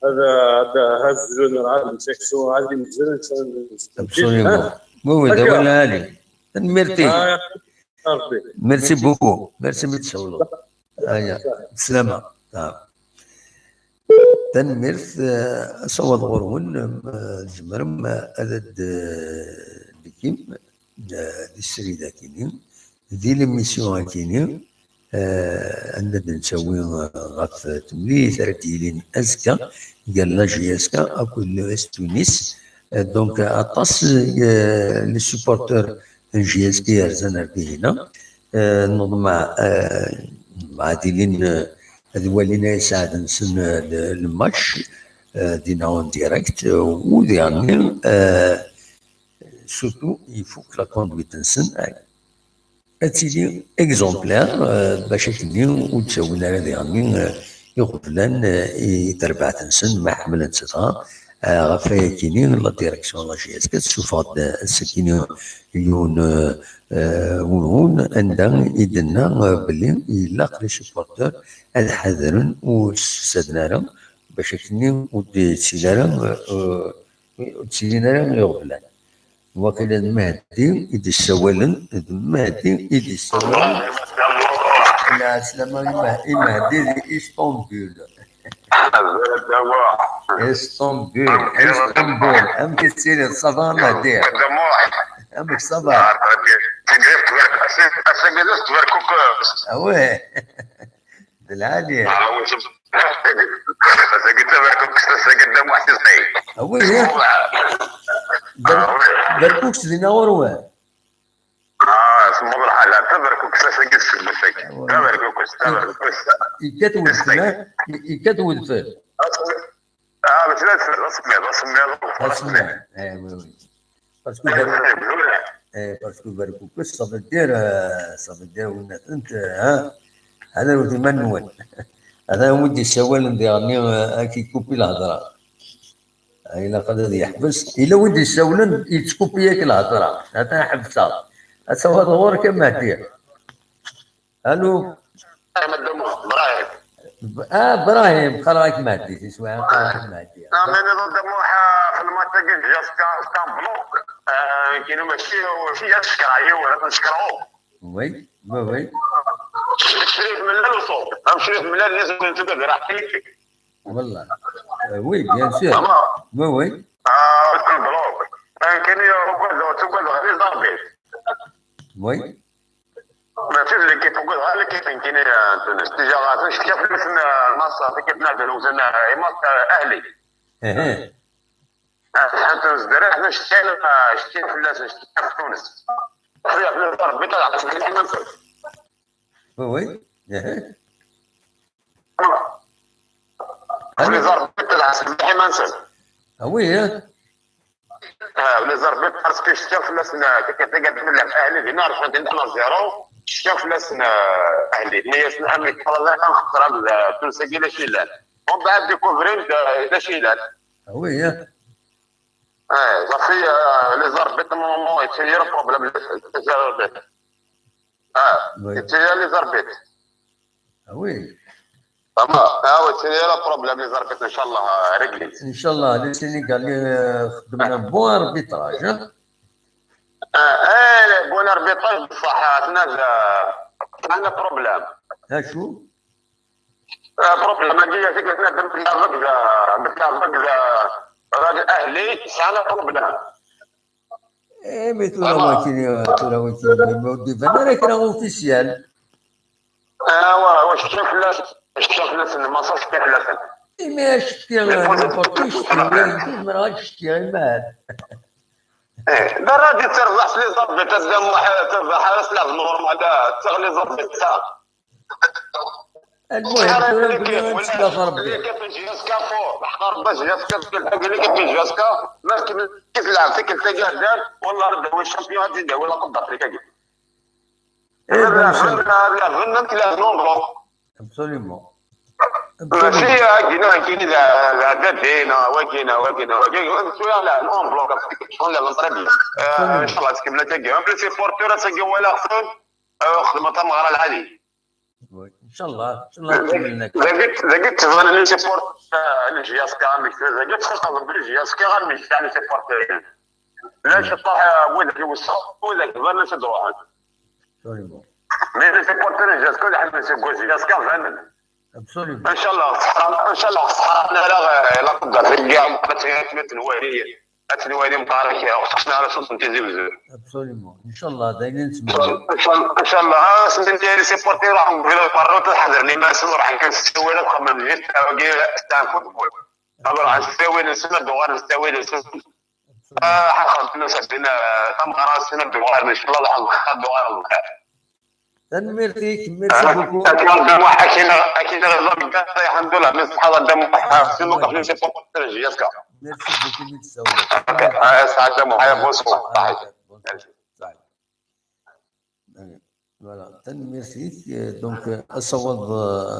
هذا هذا هاز الجون عاد نسكسو عاد نزل. Absolument. Oui, oui, d awal lɛali. Tanemmirt-ik. ربي. Merci beaucoup. Merci mi tsawleḍ. Aya, slama. Ah. Tanemmirt, eh, asawaḍ ɣur-wen, eh, tzemrem, eh, ad d-, eh, d-tekim, eh, di srid akini, di l'émission akini, eh, anda d-nettawi, eh, ɣef temlilit ara d-yilin azekka, gar la J S K akked l'U S Tunis. Eh, donc, aṭas, eh, les supporters n J S K yerzan ar dihina. Eh, neḍmeɛ, eh, neḍmeɛ ad ilin, eh, ad walin ayeɛdad-nsen, eh, le, le match, eh, dinna en direct, eh, u diɣenni, eh, surtout, ifuk la conduite-nsen, eh, ad tili exemplaire, eh, bac akkenni ur d-ttawin ara diɣenni, eh, iɣeblan, eh, i terbaɛt-nsen, ma ḥemmlen-tt dɣa, eh, ɣef wayakini, la direction n la J S K tessufeɣ-d, eh, ass-akini yiwen, eh, eh, unɣun anda i d-tenna, eh, belli ilaq les supporters ad ḥadren ur ssefsaden ara, bac akkenni ur d-yettili ara, eh, ur d-ttilin ara iɣeblan. Waqila d Mahdi i d-issawalen, d Mahdi i d-issawalen. Lɛeslama i Mah-, i Mahdi di Istanbul. Istanbul, Istanbul. Amek i tettiliḍ? Ça va, Mahdi? Amek ça va? Ah ouais. D lɛali. Ah oui, ya. Ber-, berkukes dinna ɣur-wen. Ah, semmeḍ lḥal. Taberkukes ass-agi tessegmas-agi. Taberkukes, taberkukes. Yekkat wedfel, ha? Yekkat wedfel. Ah, mačči d asemmiḍ, d asemmiḍ, d asemmiḍ. Eh, oui, oui. Parce que, eh, parce que berkukes, ça veut dire, euh, ça veut dire, winna-tent, euh, hein, ḥadret iman-nwen. Atan win d-yessawalen diɣenni, euh, ad k-ikupi lhedra. Ilaq ad yeḥbes. Yella win d-yessawlen, yettkupi-yak lhedra. Atan ḥebseɣ. Ad tawiḍ ɣur-k a Mehdi. Allô. Ahmed Damour, Brahim. Ah, Brahim, qqareɣ-ak Mehdi, tiswiɛin qqareɣ-ak Mehdi. Ah, mais Ahmed Damour, ah, في الماتش تاع جاسكا، c'est un bloc. آه، كاين ماشي، ماشي جاسكا، ايوا، نشكرو. Oui, oui, oui. شريف ملال وصوت. فهم شريف ملال لازم يتبع راح كيفي. والله. Euh, oui, bien sûr. Oui, oui. آه، c'est un bloc. آه، كاين يا ركوز، ركوز غادي ضربي. Oui. ما فيش اللي كيف نقول، غير اللي كيف يمكن تونس. تيجا غاثن شكا في الاسم المصا، كيف نادر وزن مصا اهلي. اها. حتى نزدري، حنا شتينا، شتينا في الناس، شتينا في تونس. حنا في الدار، بيت العرب، في الحمام. Oui, oui. اها. في الدار، بيت العرب، في الحمام. Ah oui, hein. اه، ولا زربيت parce que شتيا في الناس، كنت قاعد نلعب اهلي دينا، رحنا دينا احنا زيرو، شتيا في الناس، اهلي، mais c'est un mec، والله غنخسر هاد التونسي كي لا شيلان. ومن بعد découvrir لا شيلان. Ah oui, hein. اه، صافي، آه، les arbitres، normalement، c'est un problème، les arbitres. اه، oui. C'est les arbitres. Ah oui. تمام. اه oui, c'est le problème، les arbitres، ان شاء الله، آه، réglé. ان شاء الله، les Sénégalais، آه، خدمنا bon arbitrage، ها؟ اه، ايه، bon arbitrage، بصح، آه، حنا، آه، عندنا problème. ها شو؟ آه، problème، هادي هي فكرة، حنا بنت الأرض، آه، بنت الأرض، آه، راجل أهلي، عندنا problème. ايه، mais ثورة، آه. وكيني، ثورة، وكيني، ما ودي فانا راه كرا officiel. ايوا، واش شتي فلاس، واش شتي فلاس، ما صاش شتي فلاس. ايه، mais شتي، ما شتي، ما غاديش شتي، غير ما. ايه، لا، راجي تربح في les arbitres، تبدا مح-، تربح حارس لعب normal، لا، تغلي les arbitres، صح. المهم، أنا ثورة، اللي كيف، وكيني، ولا نتسلى في ربي. اللي كيف جي اس كا فور، حنا ربي جي اس كا، كيف حاجة اللي كيف جي اس كا، ما كيف، كيف لعب، كيف تلقى دار، والله ربي هو الشامبيون، هادي دار، ولا قد أفريقيا. ايه، لا، bien sûr. لا، لا، لا، لا، لا، لا، لا. Absolument. ماشي كاين، كاين لا، لا، دينا، وكينا، وكينا، وكينا، شوية لا، non bloc، شكون لا، très bien. آه، absolument. ان شاء الله تكمل تاكي. ان بليس سيبورتور تاكي ولا خصهم، آه، خدمة تاع مغرى العالي. ان شاء الله، ان شاء الله تكمل لك. ذاك، ذاك تبان لي سيبورت، آه، الجي اس كا، مش ذاك تخلص بالجي اس كا، غير مش تاع سيبورت. لا، شطح، آه، وين يوصل، وين يبان لك تروح. Absolument. Mais les supporters جاسكا، اللي حنا نسيبو جاسكا فعلا. Absolument. ان شاء الله صحرا، ان شاء الله صحرا، لا، لا، لا تقدر، كاع ما تنوالي، تنوالي مبارك، خصنا على صوت تيزي بزاف. Absolument. ان شاء الله دايرين نسمع. ان شاء الله، ان شاء الله، آه، سميتي لي سيبورتي راهم بغيو يبرروا، تحضرني ما سمو راح كنستوي لك خمم جيت، آه، كي تاع فوتبول. راح نستوي نسمع دوغا نستوي نسمع. آه، حنخدمو سدينا، آه، تمغرا سنة دوار، إن شاء الله راح نخدمو دوار الخير. تنميرتك، merci beaucoup. أكيد دم واحد، أكيد، أكيد غير ضرب كاس، الحمد لله، من الصحة دم واحد، سنو كحلو سي بوكو ترجي، يسكا. Merci beaucoup, merci beaucoup. آه، سعادة محيا، bonsoir. آه، bonsoir. Voilà, tanemmirt-ik. Donc, asawaḍ,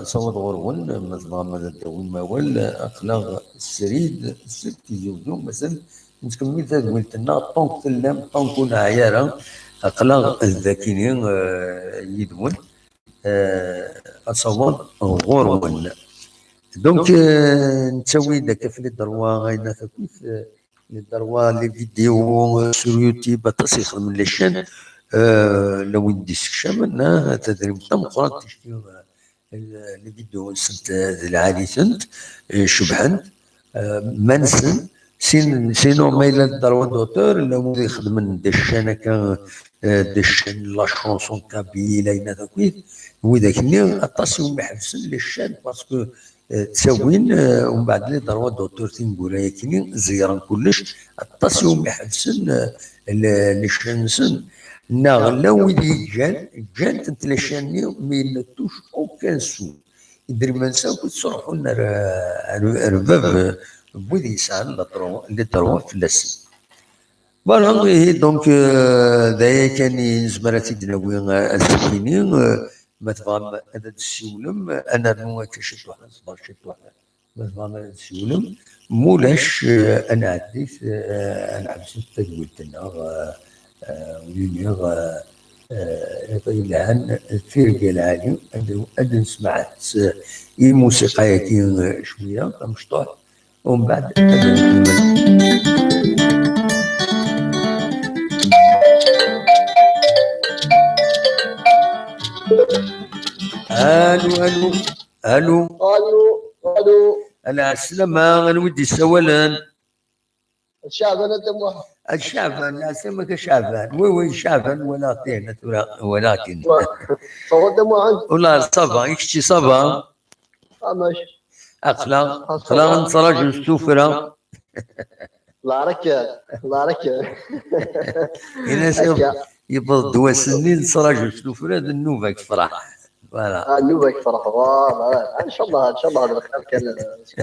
asawaḍ ɣur-wen, ma tebɣam ad d-tawim awal, aql-aɣ srid, srid Tizi Uzzu, mazal nettkemmil tadwilt-nneɣ, tant que tellam, tant que ur neɛya ara, aql-aɣ dagi, eh, yid-wen, eh, asawaḍ ɣur-wen. Donc, eh, nettawi-d akka ɣef les droits, ayen akk, eh, les droits, les vidéos, eh, sur YouTube, aṭas i xedmen les chaînes, eh, la win d-yessekcamen, eh, tadrimt tameqqrant, ticki, eh, les vidéos-nsent, eh, d lɛali-tent, eh, cebḥent, eh, ma-nsen, sin-, sinon ma yella les droits d'auteur, la wid ixedmen des chaînes akka, eh, des chaînes la chanson kabyle, ayen akk, widak-nni, aṭas i umi ḥebsen les chaînes, parce que Eh, ttawin, eh, umbeɛd les droits d'auteur tineggura-yakini, zeyyren kullec, aṭas i umi ḥebsen, eh, le-, les chaînes-nsen, neɣ llan wid yeǧǧan, ǧǧan-tent les chaînes-nni, mais ils ne touchent aucun sou. Idrimen-nsen akk ttruḥun ar, ar, ar bab, eh, n wid yesɛan les droits, les droits fell-asen. Voilà, ihi donc, euh, d aya kan i nezmer ad t-id-nawi, euh, ass-agi-ni, euh, ma tebɣam ad d-tessiwlem, euh, ad nernu akka ciṭuḥ, ad nṣebber ciṭuḥ. Ma tebɣam ad d-tessiwlem, ma ulac, euh, ad nɛeddi, euh, ad nḥebset tadwilt-nneɣ, euh, euh, win-nneɣ, euh, euh, iḍ yelhan, tirga lɛali, ad, ad nesmeɛt, euh, i lmusiqa-yagi, euh, cwiya, tamecṭuḥt, ومن بعد الو، الو، الو. الو، الو. العسلامة، انا ودي السولان. الشعبان انت محمد. الشعبان، العسلامة كشعبان. وي، وي، شعبان ولا طين، ولا، ولا طين. صوت محمد. والله صافا، يكشي صافا. Ah, mačči. Aql-aɣ, aql-aɣ nettraǧu s tuffra. Lɛerk, lɛerk. Ini-as akka. Yewweḍ-d wass-nni, nettraǧu s tuffra, d nnuba-k tefreḥ. Voilà. Ah, nnuba-k tefreḥ, voilà. Ncallah, ncallah, d lxir kan,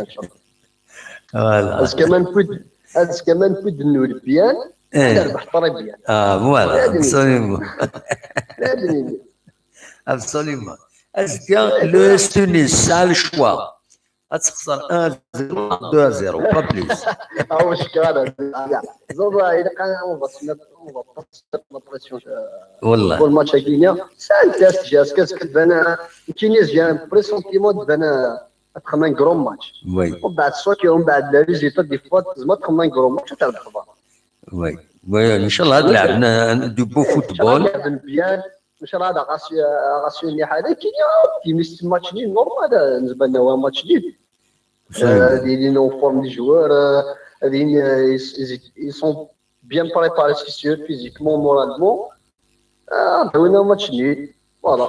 ncallah. Voilà. Azekka ma newwi-d, azekka ma newwi-d nnu lebyan, eh, ad nerbeḥ très bien. Ah, voilà, absolument. Absolument. Azekka, l'E S Tunis tesɛa le choix. Ad texser un zéro, deux à zéro, pas plus. Ah, وش كان؟ زوضا، إذا كان on va se mettre, on va pas se mettre la pression, euh, والله. Pour le match à Guinée. C'est un test, j'ai ce que c'est que ben, euh, كينيز, j'ai un pressentiment de ben, euh, être un grand match. Oui. ومن بعد الصوت، ومن بعد les résultats, des fois, تزعما être un grand match, وتعرف تخبر. Oui. Oui, إن شاء الله لعبنا du beau football. لعبنا bien. ماشي راه هذا غاسي، غاسي مليح هذا كاين optimiste match nul normal. بالنسبه لنا هو match nul. هذه لي نو فورم دي جوار، هذه ils sont bien préparés, c'est sûr, physiquement, moralement. آه، عطيونا match nul. Voilà.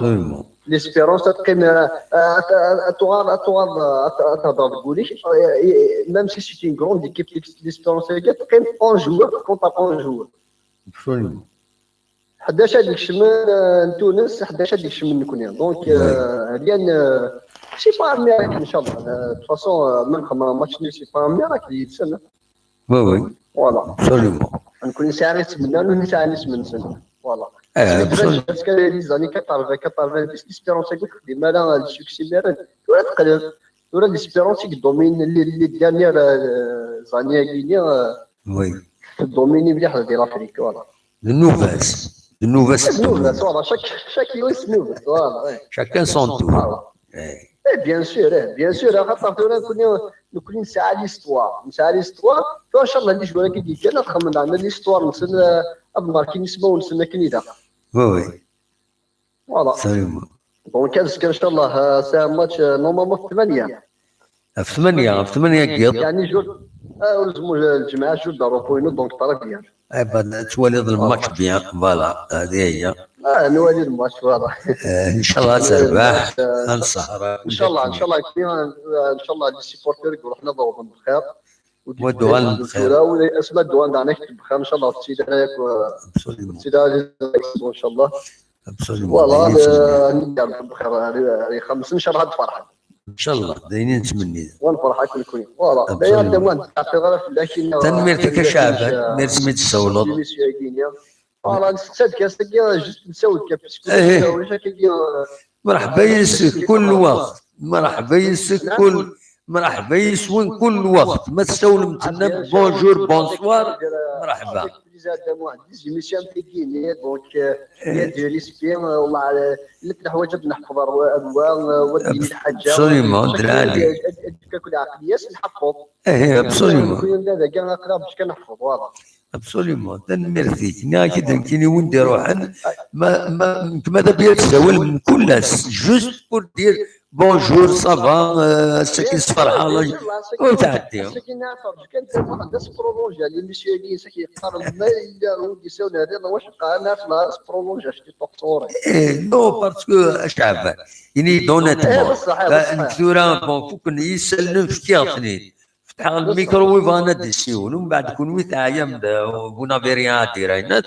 L'espérance تقيم، آه، آه، تغار، تغار، آه، تهضر تقولي، آه، même si c'est une grande équipe, l'espérance هي تقيم onze joueurs contre onze joueurs. Absolument. حداش هاد الكشمن، آه، تونس، حداش هاد الكشمن نكون. Donc, آه، rien, آه، c'est pas un miracle إن شاء الله. آه، de toute façon، آه، ما نخمم match nul, c'est pas un miracle يتسنى. Oui, oui. Voilà. Absolument. نكون نسعى نتمنى، نسعى نتمنى. Voilà. آه، absolument. Parce que les années quatre-vingts, quatre-vingt-dix, l'espérance هي تخدم على السوكسي ميرن. ولا تقلب. ولا l'espérance هي دومين les, les dernières, آه، années هي، آه، oui. دوميني مليح ديال l'Afrique, voilà. النوفاس. النوفاس. النوفاس، voilà. Chaque, chaque يوم النوفاس, voilà, ouais. Chacun son tour. Voilà. Eh, bien sûr, eh, bien sûr, خاطر ثورة نكون، نكون نسعى l'histoire, نسعى l'histoire. فإن شاء الله اللي جوارا كي يجي كان نخمم عندنا l'histoire, نسن أبو ماركين اسمه ونسن كنيدا. Oui, oui. Voilà. Absolument. Donc, est-ce que إن شاء الله، آه، c'est un match, آه، normalement في ثمانية. في ثمانية، في ثمانية كيض. يعني جور، آه، ولزمو الجمعة جور دارو بوينو، donc très bien. اي بعد توالي الماتش bien, voilà, هذه هي. اه، نوالي الماتش, voilà. آه، ان شاء الله تربح. آه، السهرة ان شاء الله, ان شاء الله كثير, آه، ان شاء الله les supporters يقولوا حنا ضربنا بخير. ودوغان بخير. ولا اسماء دوغان دعنا يكتب بخير ان شاء الله. السيد هذاك, آه، absolument. السيد هذاك ان شاء الله. Absolument. Voilà, ندير بخير, راه خمس ان شاء الله هاد الفرحة. ان شاء الله, دايرين نتمني. ونفرحك ونكون. Voilà. Absolument. داير دوغان تعطي غير في العشية. تنميرتك يا شعبان, merci من تسولط. Voilà, نستساد كاس كي جست نساود كا parce que إيه. ولا كي مرحبا يسك كل وقت, مرحبا يسك كل, مرحبا يسون كل وقت. ما تسولم تنا بونجور, بونسوار, مرحبا. Des émissions في كيني, donc, آه، يا دي ريسبي, آه، والله, آه، لك الحوايج نحفظ, آه، آه، ودي الحاجة. Absolument, دراري. كاك العقلية نحفظ. إيه, absolument. كل يوم هذا كان أقرأ باش كنحفظ, voilà. Absolument. تنميرتك. ناكي دنكيني وين دي روحن. ما, ما, كما تبي تسول من كل ناس. Juste pour dire bonjour, ça va, آه، ساكن صفر حالة. وتعدي. ساكن نعرف, كان تسمع عندها سبرولونجا, les messieurs يقول ساكن يقارن ما إلا هو يساوي هذا, واش قال ناس لا سبرولونجا, شتي طوق صوري. إيه, non, parce que, شعب, يعني, honnêtement. إيه, بصح, إيه, بصح. ثورة, bon, فوق يسلم في كيغتني. فتح الميكرو ويبغى ندي السيول, ومن بعد كون ويت عيام, vous n'avez rien à dire,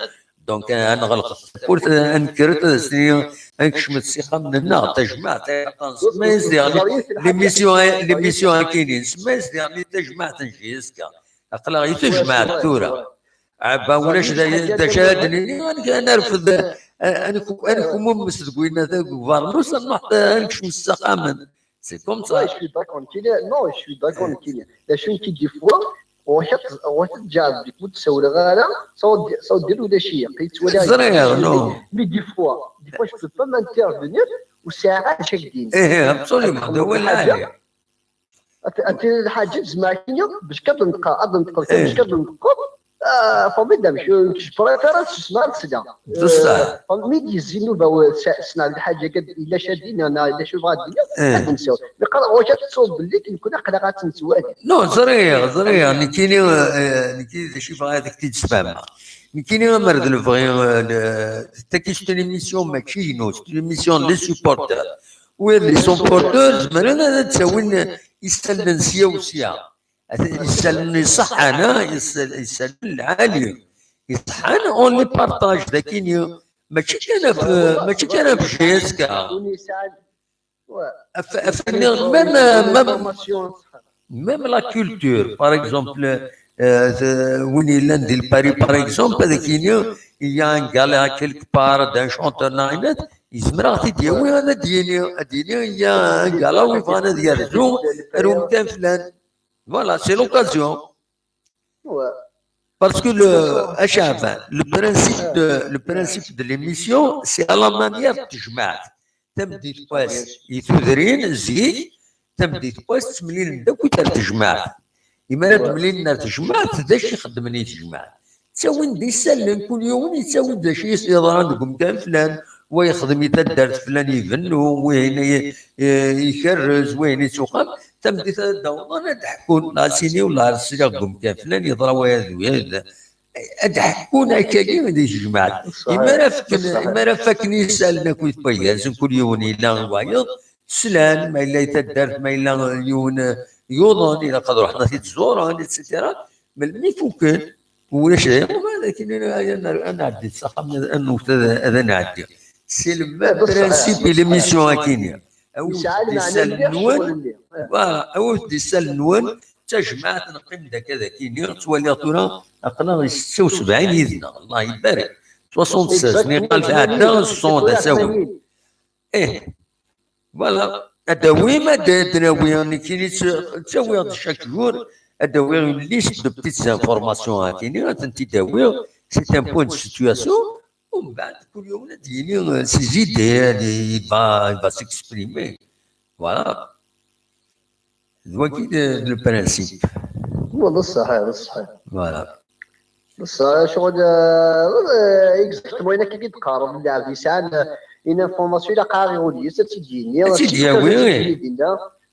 donc, آه، نغلق التفورت, آه، نكرت, آه، سني, آه، نكشم السيخة من هنا, تجمعت, آه، ما يزيغ, لي ميسيون, لي ميسيون كاينين, ما يزيغ, لي تجمعت نجي يسكا. أقلا غي تجمعت ثورة. Aba ulac d acu ara d-nini, ad nerfed, ad nekmummes deg winna deg ubernus, ad nruḥ ad nekcem s axxamen. C'est comme ça. Je suis d'accord, non, je suis d'accord. D acu nekk, des fois, ɣur-k ad tǧaɛed deg ur d-sawleɣ ara, ça veut dire ulac-iyi. Ẓriɣ, non. Mais des fois, des fois, je peux pas m'intervenir. Ur sɛiɣ ara d acu ad k-d-iniɣ. Ih, absolument, d awal lɛali. Ati lḥaǧa tezmer kini bac ad d-neṭqeɣ, ad d-neṭqeɣ kan bac ad d-neṭqeɣ. Ah, formidable, je, je préfère ad susmeɣ ad sleɣ. Bessah. Mi d-yezzi nnuba-w, ssneɣ lḥaǧa kan, yella acu ad d-iniɣ neɣ yella acu bɣiɣ ad d-iniɣ, ad d-nsiweḍ. Meqqar ɣur-k ad tettuḍ belli nekkni aql-aɣ ad tt-nettwali. Non, ẓriɣ, ẓriɣ, nekkini, eh, nekkini d acu i bɣiɣ ad ak-t-id-sfehmeɣ. Nekkini amer d lebɣi, eh, le- tagi c'est une émission mačči inu, c'est une émission n les supporters. Wid les supporters zemren ad d-ttawin isallen sya u sya. Isallen iṣeḥḥan, ah, isal- isallen lɛali. Iṣeḥḥan, on les partage, d akini. Mačči kan ɣef, mačči kan ɣef J S K. Win yesɛan Af- af- même, même, information. Même la culture, par exemple, euh, de- win yellan di Paris, par exemple, ad ak-yini, il y a un gala quelque part d'un chanteur neɣ ayen, yezmer ad ɣ-t-id-yawi, ad d-yini, ad d-yini, il y a un gala où yebɣan ad yerzu ar umkan flan. Voilà, c'est l'occasion. Ouais. Parce que le, a Chaban, le principe de, le principe de l'émission, c'est à la manière de tejmaɛt. Tameddit n wass i tudrin zik, tameddit n wass ttemlilen-d akk ar tejmaɛt. Imi ara d-mlilen ar tejmaɛt, d acu i xeddmen i tejmaɛt? Ttawin-d isallen, kul yiwen yettawi-d d acu i s-yeḍran deg umkan flan, wa yexdem i taddart flan ibennu, wihin i- i- ikerrez, wihin ittuxxam. Tameddit ad d-awḍen ad d-ḥkun, neɣ ad s-ini, wellah sliɣ deg umkan flan yeḍra waya d waya. Ad d-ḥkun akkagi di tejmaɛt. Imi ara fken, imi ara fakken isallen akkit wayyazen, kul yiwen yella wayeḍ, slan, ma yella i taddart, ma yella yiwen yuḍen, ilaq ad ruḥen ad t-id-ẓuren, et cetera. Melmi fukken, ulac d ayen, ma d akken ad nɛeddi s axxam, ad newwet ad, ad nɛeddi. C'est le même principe i l'émission akini. Awit-d isallen-nwen, voilà, awit-d isallen-nwen, d tajmaɛt neqqim-d akka d akini, ttwaliɣ tura aql-aɣ di setta u sebɛin yid-neɣ, Allah ibarek. Soixante-seize, niqal tɛedda soixante d asawen. Ih, voilà, ad d-awim, ad d-nawi, nekkini tt- ttawiɣ-d chaque jour, ad d-awiɣ une liste de petites informations akini, ad tent-id-awiɣ, c'est un point de situation. Umbeɛd kul yiwen ad d-yini, euh, ses idées, il va, il va s'exprimer. Voilà. D wagi le, le principe. D ṣṣeḥ, d ṣṣeḥ. Voilà. D ṣṣeḥ, ccɣel, euh, exactement, ayen akka i d-teqqareḍ, lɛebd yesɛan, euh, une information, ilaq ad aɣ-iɣul yis, ad tt-id-yini. Ad tt-id-yawi.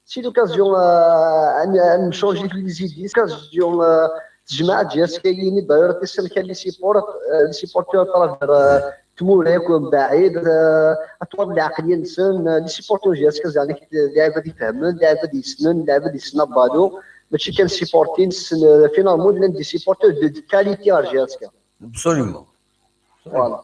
C'est l'occasion, euh, ad n- ad nchangi les idées, c'est l'occasion, euh, tejmaɛt J S K-ini, d'ailleurs, tisselka les support- euh, les supporters à travers, euh, tmura yakk mbaɛid, euh, ad twaliḍ lɛeqliya-nsen, euh, les supporters J S K zeɛma d lɛibad ifehmen, lɛibad yessnen, lɛibad yessnen abalu, mačči kan supporting, euh, finalement llan des supporters de, de qualité ar J S K. Absolument. Voilà.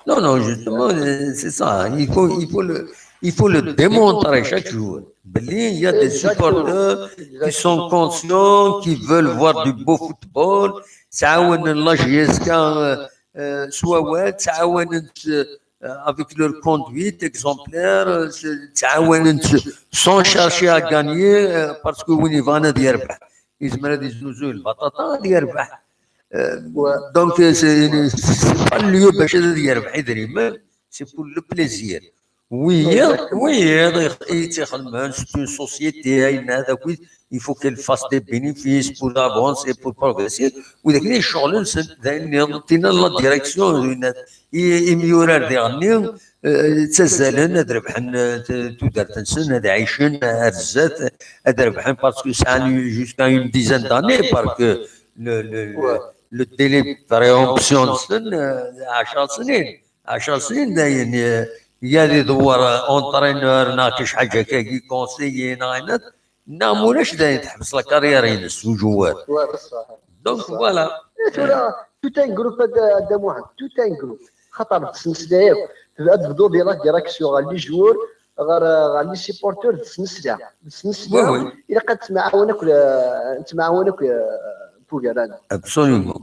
Non, non, justement, euh, c'est ça. Il faut, il faut le, il faut le démontrer chaque jour. Belli, il y a des supporters qui sont conscients, qui veulent voir du beau football. Ttɛawanen la J S K, euh, euh, s wawal, ttɛawanen, euh, avec leur conduite exemplaire, euh, ttɛawanen sans chercher à gagner, euh, parce que win yebɣan ad yerbeḥ, yezmer ad yeznuzu lbaṭaṭa, ad yerbeḥ. Euh, donc, euh, c'est c'est pas le lieu bac ad yerbeḥ idrimen, c'est pour le plaisir. Wiyaḍ, wiyaḍ i tt-ixedmen, c'est une société, ayen ad akit, il faut qu'elle fasse des bénéfices pour avancer, pour progresser. Widak i ccɣel-nsen, d ayen nniḍen, tina la direction, i imyurar diɣenni, euh, ttazzalen ad rebḥen, euh, t- tudert-nsen, ad ɛicen ar zdat, ad rebḥen, parce que sɛan jusqu'à une dizaine d'années, parce que le, le, le, le délai de préemption-nsen, euh, ɛecṛa snin. Ɛecṛa snin dayen, euh, yal idewwer, euh, entraîneur, neɣ kečč ḥaǧa kagi, conseiller, neɣ ayen, neɣ mulac dayen teḥbes la carrière-ines, ujewwer. Ouais, d ṣṣeḥ. Donc, voilà. Eh, tura, tout un groupe, a Dda Muḥend, tout un groupe. Xaṭer d snesla yakk. Ad tebduḍ di la direction ɣer les joueurs, ɣer, ɣer les supporters d snesla. D snesla. Oui, oui. Ilaq ad temɛawan akk, eh, temɛawan akk, eh, tugara-nneɣ. Absolument.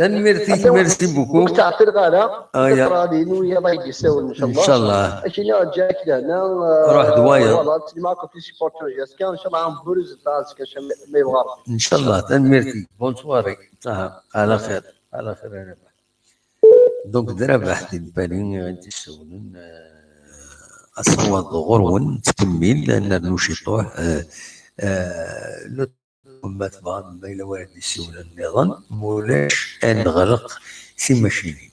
Tanemmirt-ik, merci beaucoup. Ur ttɛeṭṭileɣ ara. Ah, ya. Ɣer din wiyaḍ ay d-yessawlen, inchallah. Inchallah. Akini ǧǧiɣ-ak lehna. Ruḥ d wayeḍ. Voilà, ttsellimeɣ akk ɣef les supporters azekka, inchallah, ad nburez azekka, ma yebɣa Rebbi. Inchallah, tanemmirt-ik. Bonne soirée. Aha, ala xir. Ala xir a Rabaḥ. Donc, d Rabaḥ di Lpari i ɣ-d-yessawlen, euh, asawaḍ ɣur-wen, nettkemmil, ad nernu ciṭuḥ, euh, euh, le Ma tebɣam, ma yella wara d-yessiwlen nniḍen, ma ulac, ad neɣleq timacinin.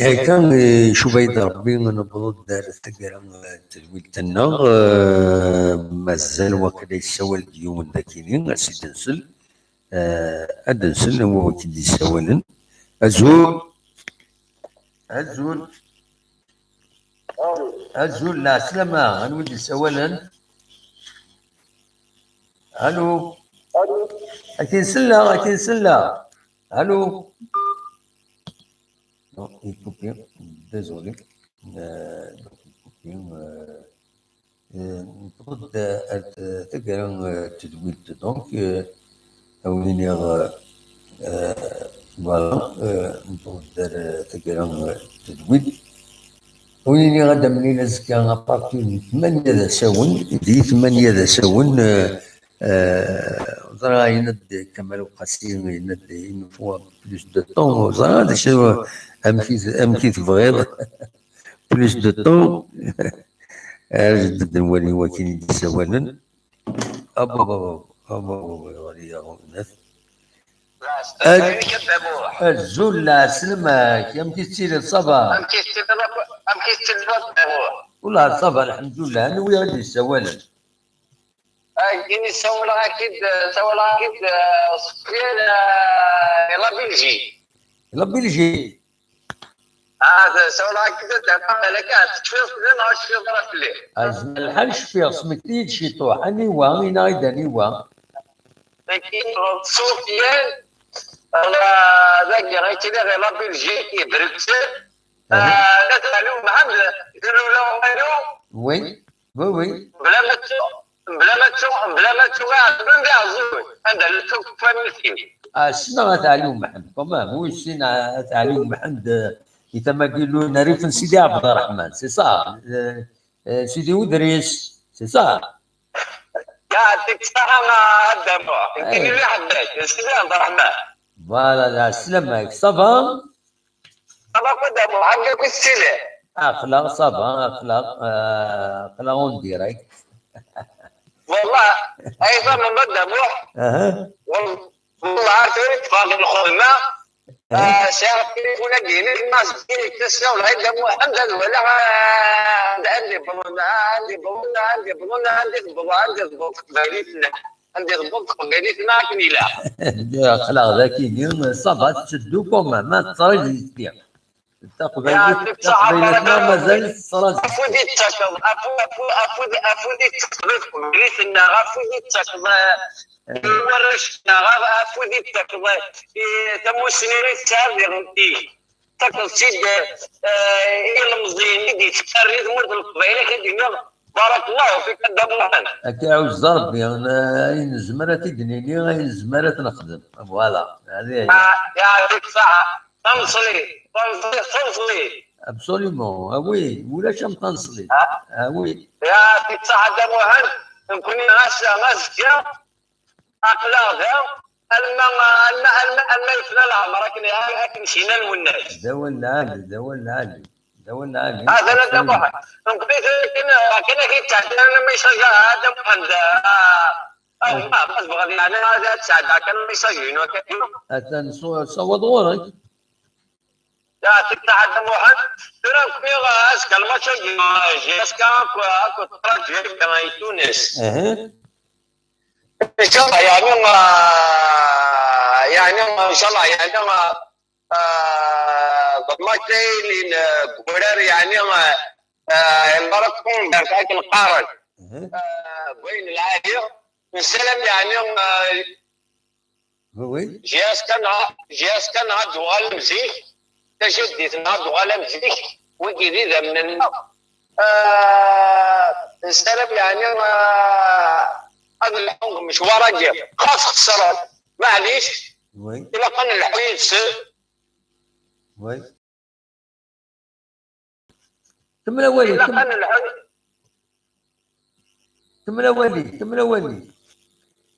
Akka, eh, icuba-yi-d Rebbi, newweḍ-d ar taggara, eh, n tedwilt-nneɣ, eh, mazal waqila yessawal-d yiwen d akini, ad s-id-nsel, eh, ad d-nsel anwa i k-id-yessawalen. Azul! Azul! Azul, lɛeslama, anwa i d-yessawalen? Alu? Akin selleɣ, akin selleɣ. Alu? Non, il est coupé. Désolé. Euh, donc, il est coupé. Euh, euh, newweḍ-d ar t-, taggara, euh, n tedwilt, donc, euh, a wen-iniɣ, euh, euh, voilà, euh, newweḍ-d ar, euh, taggara, euh, n tedwilt. A wen-iniɣ ad d-amlil azekka à partir n tmanya d asawen, di tmanya d asawen, euh, Euh, ẓriɣ yenna-d Kamal Uqasi, yenna-d il nous faut plus de temps. Ẓriɣ d acu, amek i, amek i tebɣiḍ plus de temps. Ar jedd ad nwali wakin i d-ssawalen. Abababab, abababab, ɣer-i yaɣ unat. Azul, lɛeslama-k, amek i tettiliḍ, ça va? Amek i tettiliḍ, amek i tettiliḍ, ça va? Ula ça va, lḥemdullah, anwi i d-yessawalen? Agi sawleɣ-ak-id, sawleɣ-ak-id, eh, Sufyan, eh, i la Belgique. La Belgique. Ah, sawleɣ-ak-id, d ameɣal akka, tecfiḍ fell-i neɣ ur tecfiḍ ara fell-i? Azna lḥal cfiɣ, smekti-yi-d ciṭuḥ. Aniwa, ini-aɣ-id aniwa? Dagi, Sufyan, eh, dagi, yettili di la Belgique, i Bruxelles. Aha. Eh, d At Ɛli Umḥend, d Lula Umalu. Oui. Oui, oui. Bla ma ttu-, bla ma ttu-, bla ma ttuɣ iɛeḍḍen d iɛeẓẓugen. Anda llan akk familti. Ah, ssneɣ At Ɛli Umḥend, quand même. Oui, ssneɣ At Ɛli Umḥend, eh, i tama n Luna, rrif n Sidi Ɛebderreḥman, c'est ça? Eh, eh, Sidi Udris, c'est ça? Yeɛṭik ṣṣeḥḥa a Dda Muḥ. Eh. Nekkini li ḥebak, Sidi Ɛebderreḥman. Voilà, lɛeslama-k, ça va? Ça va, quoi, Dda Muḥ, amek akk i tettiliḍ? Aql-aɣ, ça va, aql-aɣ, euh, aql-aɣ en direct. Wallah, ay tfehmeḍ a Dda Muḥ. Aha. Wal-, wallah, ar tura i teffɣeɣ di lxedma, Ah, sɛiɣ tilifun-agi-inek, ma s-d-inek tasawla i Dda Muḥend, ad walaɣ, ah, anda, anda yewweḍ, anda yewweḍ, anda yewweḍ, anda tewweḍ, anda tewweḍ teqbaylit-nneɣ, anda tewweḍ teqbaylit-nneɣ akken ilaq. Aql-aɣ dagi, ça va, tetteddu quand même, ma tettṛaǧu. Taqbaylit, yeɛṭik ṣṣeḥḥa, taqbaylit-nneɣ mazal tettṛaǧu. Afud i d-tettakeḍ, afud, afud, afud, afud i d-tettakeḍ i teqbaylit-nneɣ, afud i d-tettakeḍ, eh, i warrac-nneɣ, afud i d-tettakeḍ, eh, i tamussni i tesɛiḍ diɣen-ik. Tettakeḍ-tt-id, eh, i yilmeẓyen i d-yettkarri tmurt n Leqbayel, akka d-yenna, barakallahu fik a Dda Muḥend. Akka iɛuzz Rebbi, n-, ayen nezmer ad t-id-nini, ayen nezmer ad t-nexdem. Voilà. Hadi. Ah, yeɛṭik ṣṣeḥḥa. Tameṣlit, tameṣlit, tameṣlit. Absolument. Ah oui, ulac am taneṣlit. Ah? Ah oui. Yeɛṭik ṣṣeḥḥa a Dda Muḥend, nekkni ɣas azekka aql-aɣ da, alma, alma, alma, alma yefna leɛmer akken, akken cina Lwennas. D awal lɛali, d awal lɛali. D awal lɛali. Atan a Dda Muḥend. Nekkni akken, akken ad k-id-tɛeddi arma ma yecɣel a Dda Muḥend, ah, ah, ma tebɣiḍ yeɛni ad, ad tesɛeddi kan message-inu akka. Atan s-, sawaḍ ɣur-k. Yeɛṭik ṣṣeḥḥa a Dda Muḥend. Tura nekkni azekka lmatch-agi, J S K akked, akked Raja Tunis. Incallah, yeɛni, ah, yeɛni, incallah, yeɛni, ah, ah, d lmatch-a yellan, ah, deg wurar, yeɛni, ah, ah, lbaraka n tudert akken qqaren. Ah, bayen lɛali, nessaram, yeɛni, ah, Oui, oui. J S K-nneɣ, J S K-nneɣ ad d-tuɣal am zik, tajaddit-nneɣ ad d-tuɣal am zik, wigi d idammen-nneɣ. Ah, nessaram, yeɛni, ah, ad nleḥḥu deg umecwar-agi. Xas xesren, maɛlic, Oui. Ilaq ad nleḥḥu yid-sen. Oui. Kemmel awali, ilaq kemmel. Ad nelḥu. Kemmel awali, kemmel awali.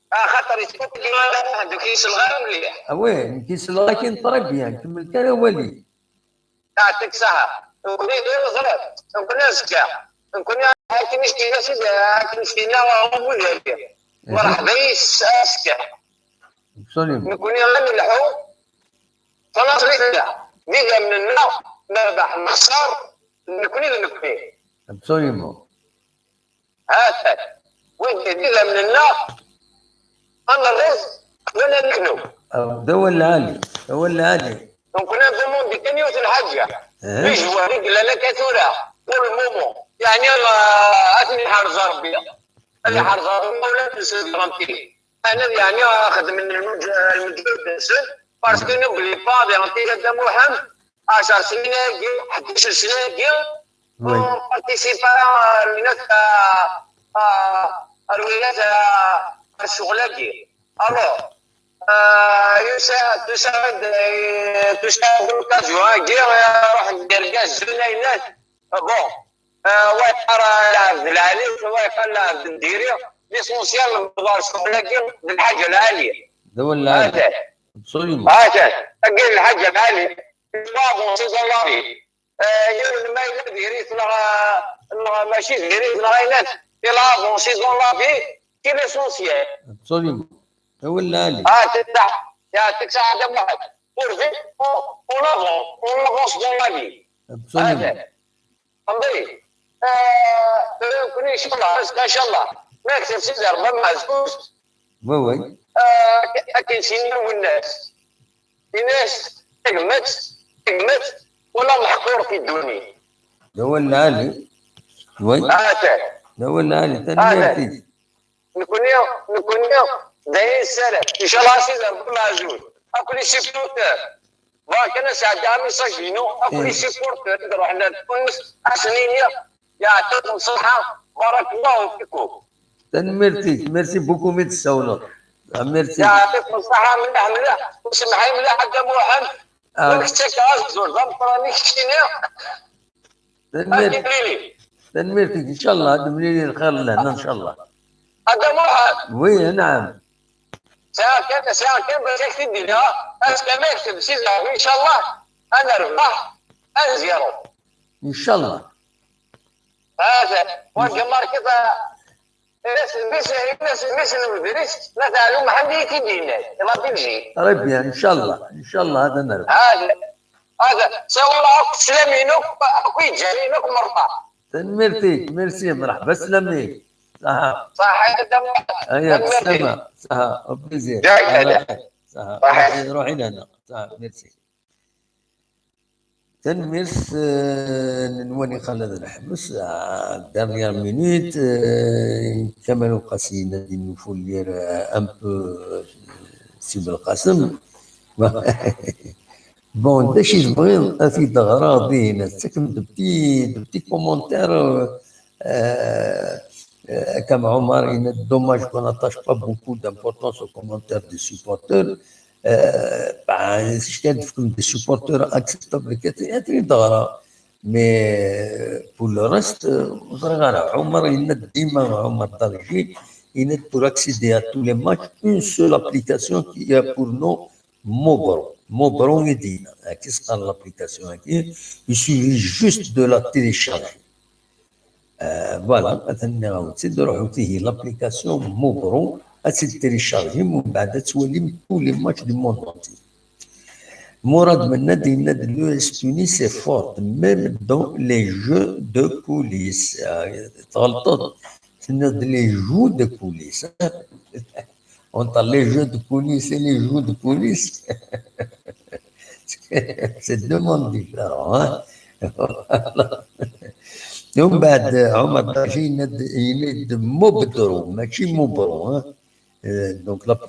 Axaṭer yettfukk-iyi wawal, ur k-selleɣ ara mliḥ. Ah ouais, nekk selleɣ-ak-in très bien, kemmel kan awali. Yeɛṭik ṣṣeḥḥa. Nekkni d iɣeẓran, nekkni azekka. Nekkni akken i s-yenna Sidi, akken i s-yenna Ubudali. Mreḥba yis azekka. Absolument. Nekkni ad nelḥu. Tanaṣlit-nneɣ, d idammen-nneɣ, nerbeḥ, nexṣer, nekkni d nekkni. Absolument. Ha-t-an. Wigi d idammen-nneɣ, ad nerreẓ, wala ad neknu. Ah, d awal lɛali, d awal lɛali. Donc, nekkni neḍmen-d kan yiwet n lḥaǧa. Eh? Les joueurs i yellan akka tura, pour le moment. Yeɛni, ah, ad ten-iḥrez Rebbi. Ad iḥrez Rebbi, ma ulac, nsen garanti. Anen, yeɛni, xedmen lmej-, lmeǧhud-nsen, parce que n'oublie pas, diɣen tira Dda Muḥend, ɛecr snin-agi, ḥdac snin-agi, Oui. Ur participe ara, ah, lwinat, ah, ah, lwinat, ah, ar ccɣel-agi. Alors, ah, yusa-, tusa-d, eh, tusa-d l'occasion-agi, ah, ruḥen-d irgazen, ayennat. Ah, bon, ah, wa yeqqar, ah, lɛebd lɛali, wa yeqqar lɛebd n diri. L'essentiel, newweḍ ar ccɣel-agi, d lḥaǧa lɛali. D awal lɛali. Atan. Absolument. Atan. Agi d lḥaǧa lɛali. Bravo, c'est dans la vie. Eh, yiwen ma yella diri-t neɣ, neɣ mačči diri-t neɣ ayen, il a avancé dans la vie, c'est l'essentiel. Absolument. D awal lɛali. Ah, c'est ça. Yeɛṭik ṣṣeḥḥa a Dda Muḥend. Pour vite, on, on avance, on avance dans la vie. Absolument. Atan. Fhemti? Eh, nekkni, inchallah, azekka, inchallah, ma yekteb Sidi Rebbi ameɛzuz, Oui, oui. Eh, akken s-yenna Lwennas. Ini-as, tagmat, tagmat, wala meḥqur fi ddunit. D awal lɛali. Oui. Atan. D awal lɛali. Tanemmirt-ik. Nekkni, nekkni, d ayen nessaram. Inchallah, Sidi Rebbi ameɛzuz. Akk les supporters. Bɣiɣ kan ad sɛeddiɣ amessage-inu, akk les supporters i iruḥen ar Tunes, ad sen-iniɣ, yeɛṭikum ṣṣeḥḥa, barakallahu fikum. Tanemmirt-ik, merci beaucoup mi d-tessawleḍ. Ah, merci. Yeɛṭikum ṣṣeḥḥa mliḥ, mliḥ. Semmeḥ-iyi mliḥ a Dda Muḥend. Ah. Ur k-ttakeɣ azul d ameqqran i keččini. Tanemmirt. Ad nemlili. Tanemmirt-ik, inchallah, ad nemlili lxir lehna, inchallah. A Dda Muḥend. Oui, naɛam. Sɛiɣ kan, sɛiɣ kan bac ad k-t-id-iniɣ, azekka ma yekteb Sidi Rebbi, inchallah, ad nerbeḥ, ad nziru. Inchallah. Hada, wagi market, ah, Mmi-s, mmi-s n Medris, n At Ɛli Mḥend i yi-t-id-yenna, la Belgique. Très bien, ncallah, ncallah ad nerbeḥ. Hada, hada, sawaleɣ akk sslam-inu, akk iǧariyen akk merra. Tanemmirt-ik, merci, mreḥba sslam-ik. Saha. Saha, aya, tanemmirt-ik. Sslam, saha, au plaisir. Ǧaɛi, saha, ruḥ i lehna. Saha, merci. Tanemmirt, eh, nenwa nixal ad neḥbes, ah, dernière minute, eh, Kamal Uqasi yenna-d il nous faut lire, eh, un peu, eh, Si Belqasem. Bon, d acu i tebɣiḍ ad t-id-ɣreɣ dihin, ad tettakem de petits, de petits commentaires, eh, eh, Akam Omar yenna-d dommage qu'on n'attache pas beaucoup d'importance aux commentaires des supporters. Eh, bah, c'est des supporters acceptables, et cetera. Mais, euh, pour le reste, euh, ur ẓriɣ ara. Omar yenna-d dima, Omar Darji, yenna-d pour accéder à tous les matchs, une seule application qu'il y a pour nous, Mobro. Mobro i d-yenna. Ad s-qqar l'application-agi. Il suffit juste de la télécharger. Euh, voilà, atan nniɣ-awen-tt-id, ruḥut ihi l'application Mobro, ad tt-téléchargem, u mbeɛd ad twalim tous les matchs du monde entier. Mourad Mennad yenna-d l'U S Tunis est forte, même dans les jeux de coulisses. Ah, tɣelṭeḍ, tenniḍ-d les joues de coulisses. Entre les jeux de coulisses et les joues de coulisses, c'est deux mondes différents, hein. Voilà. Umbeɛd Omar Darji yenna-d, yenna-d Mobro, mačči Mobro, hein. Euh, donc l'application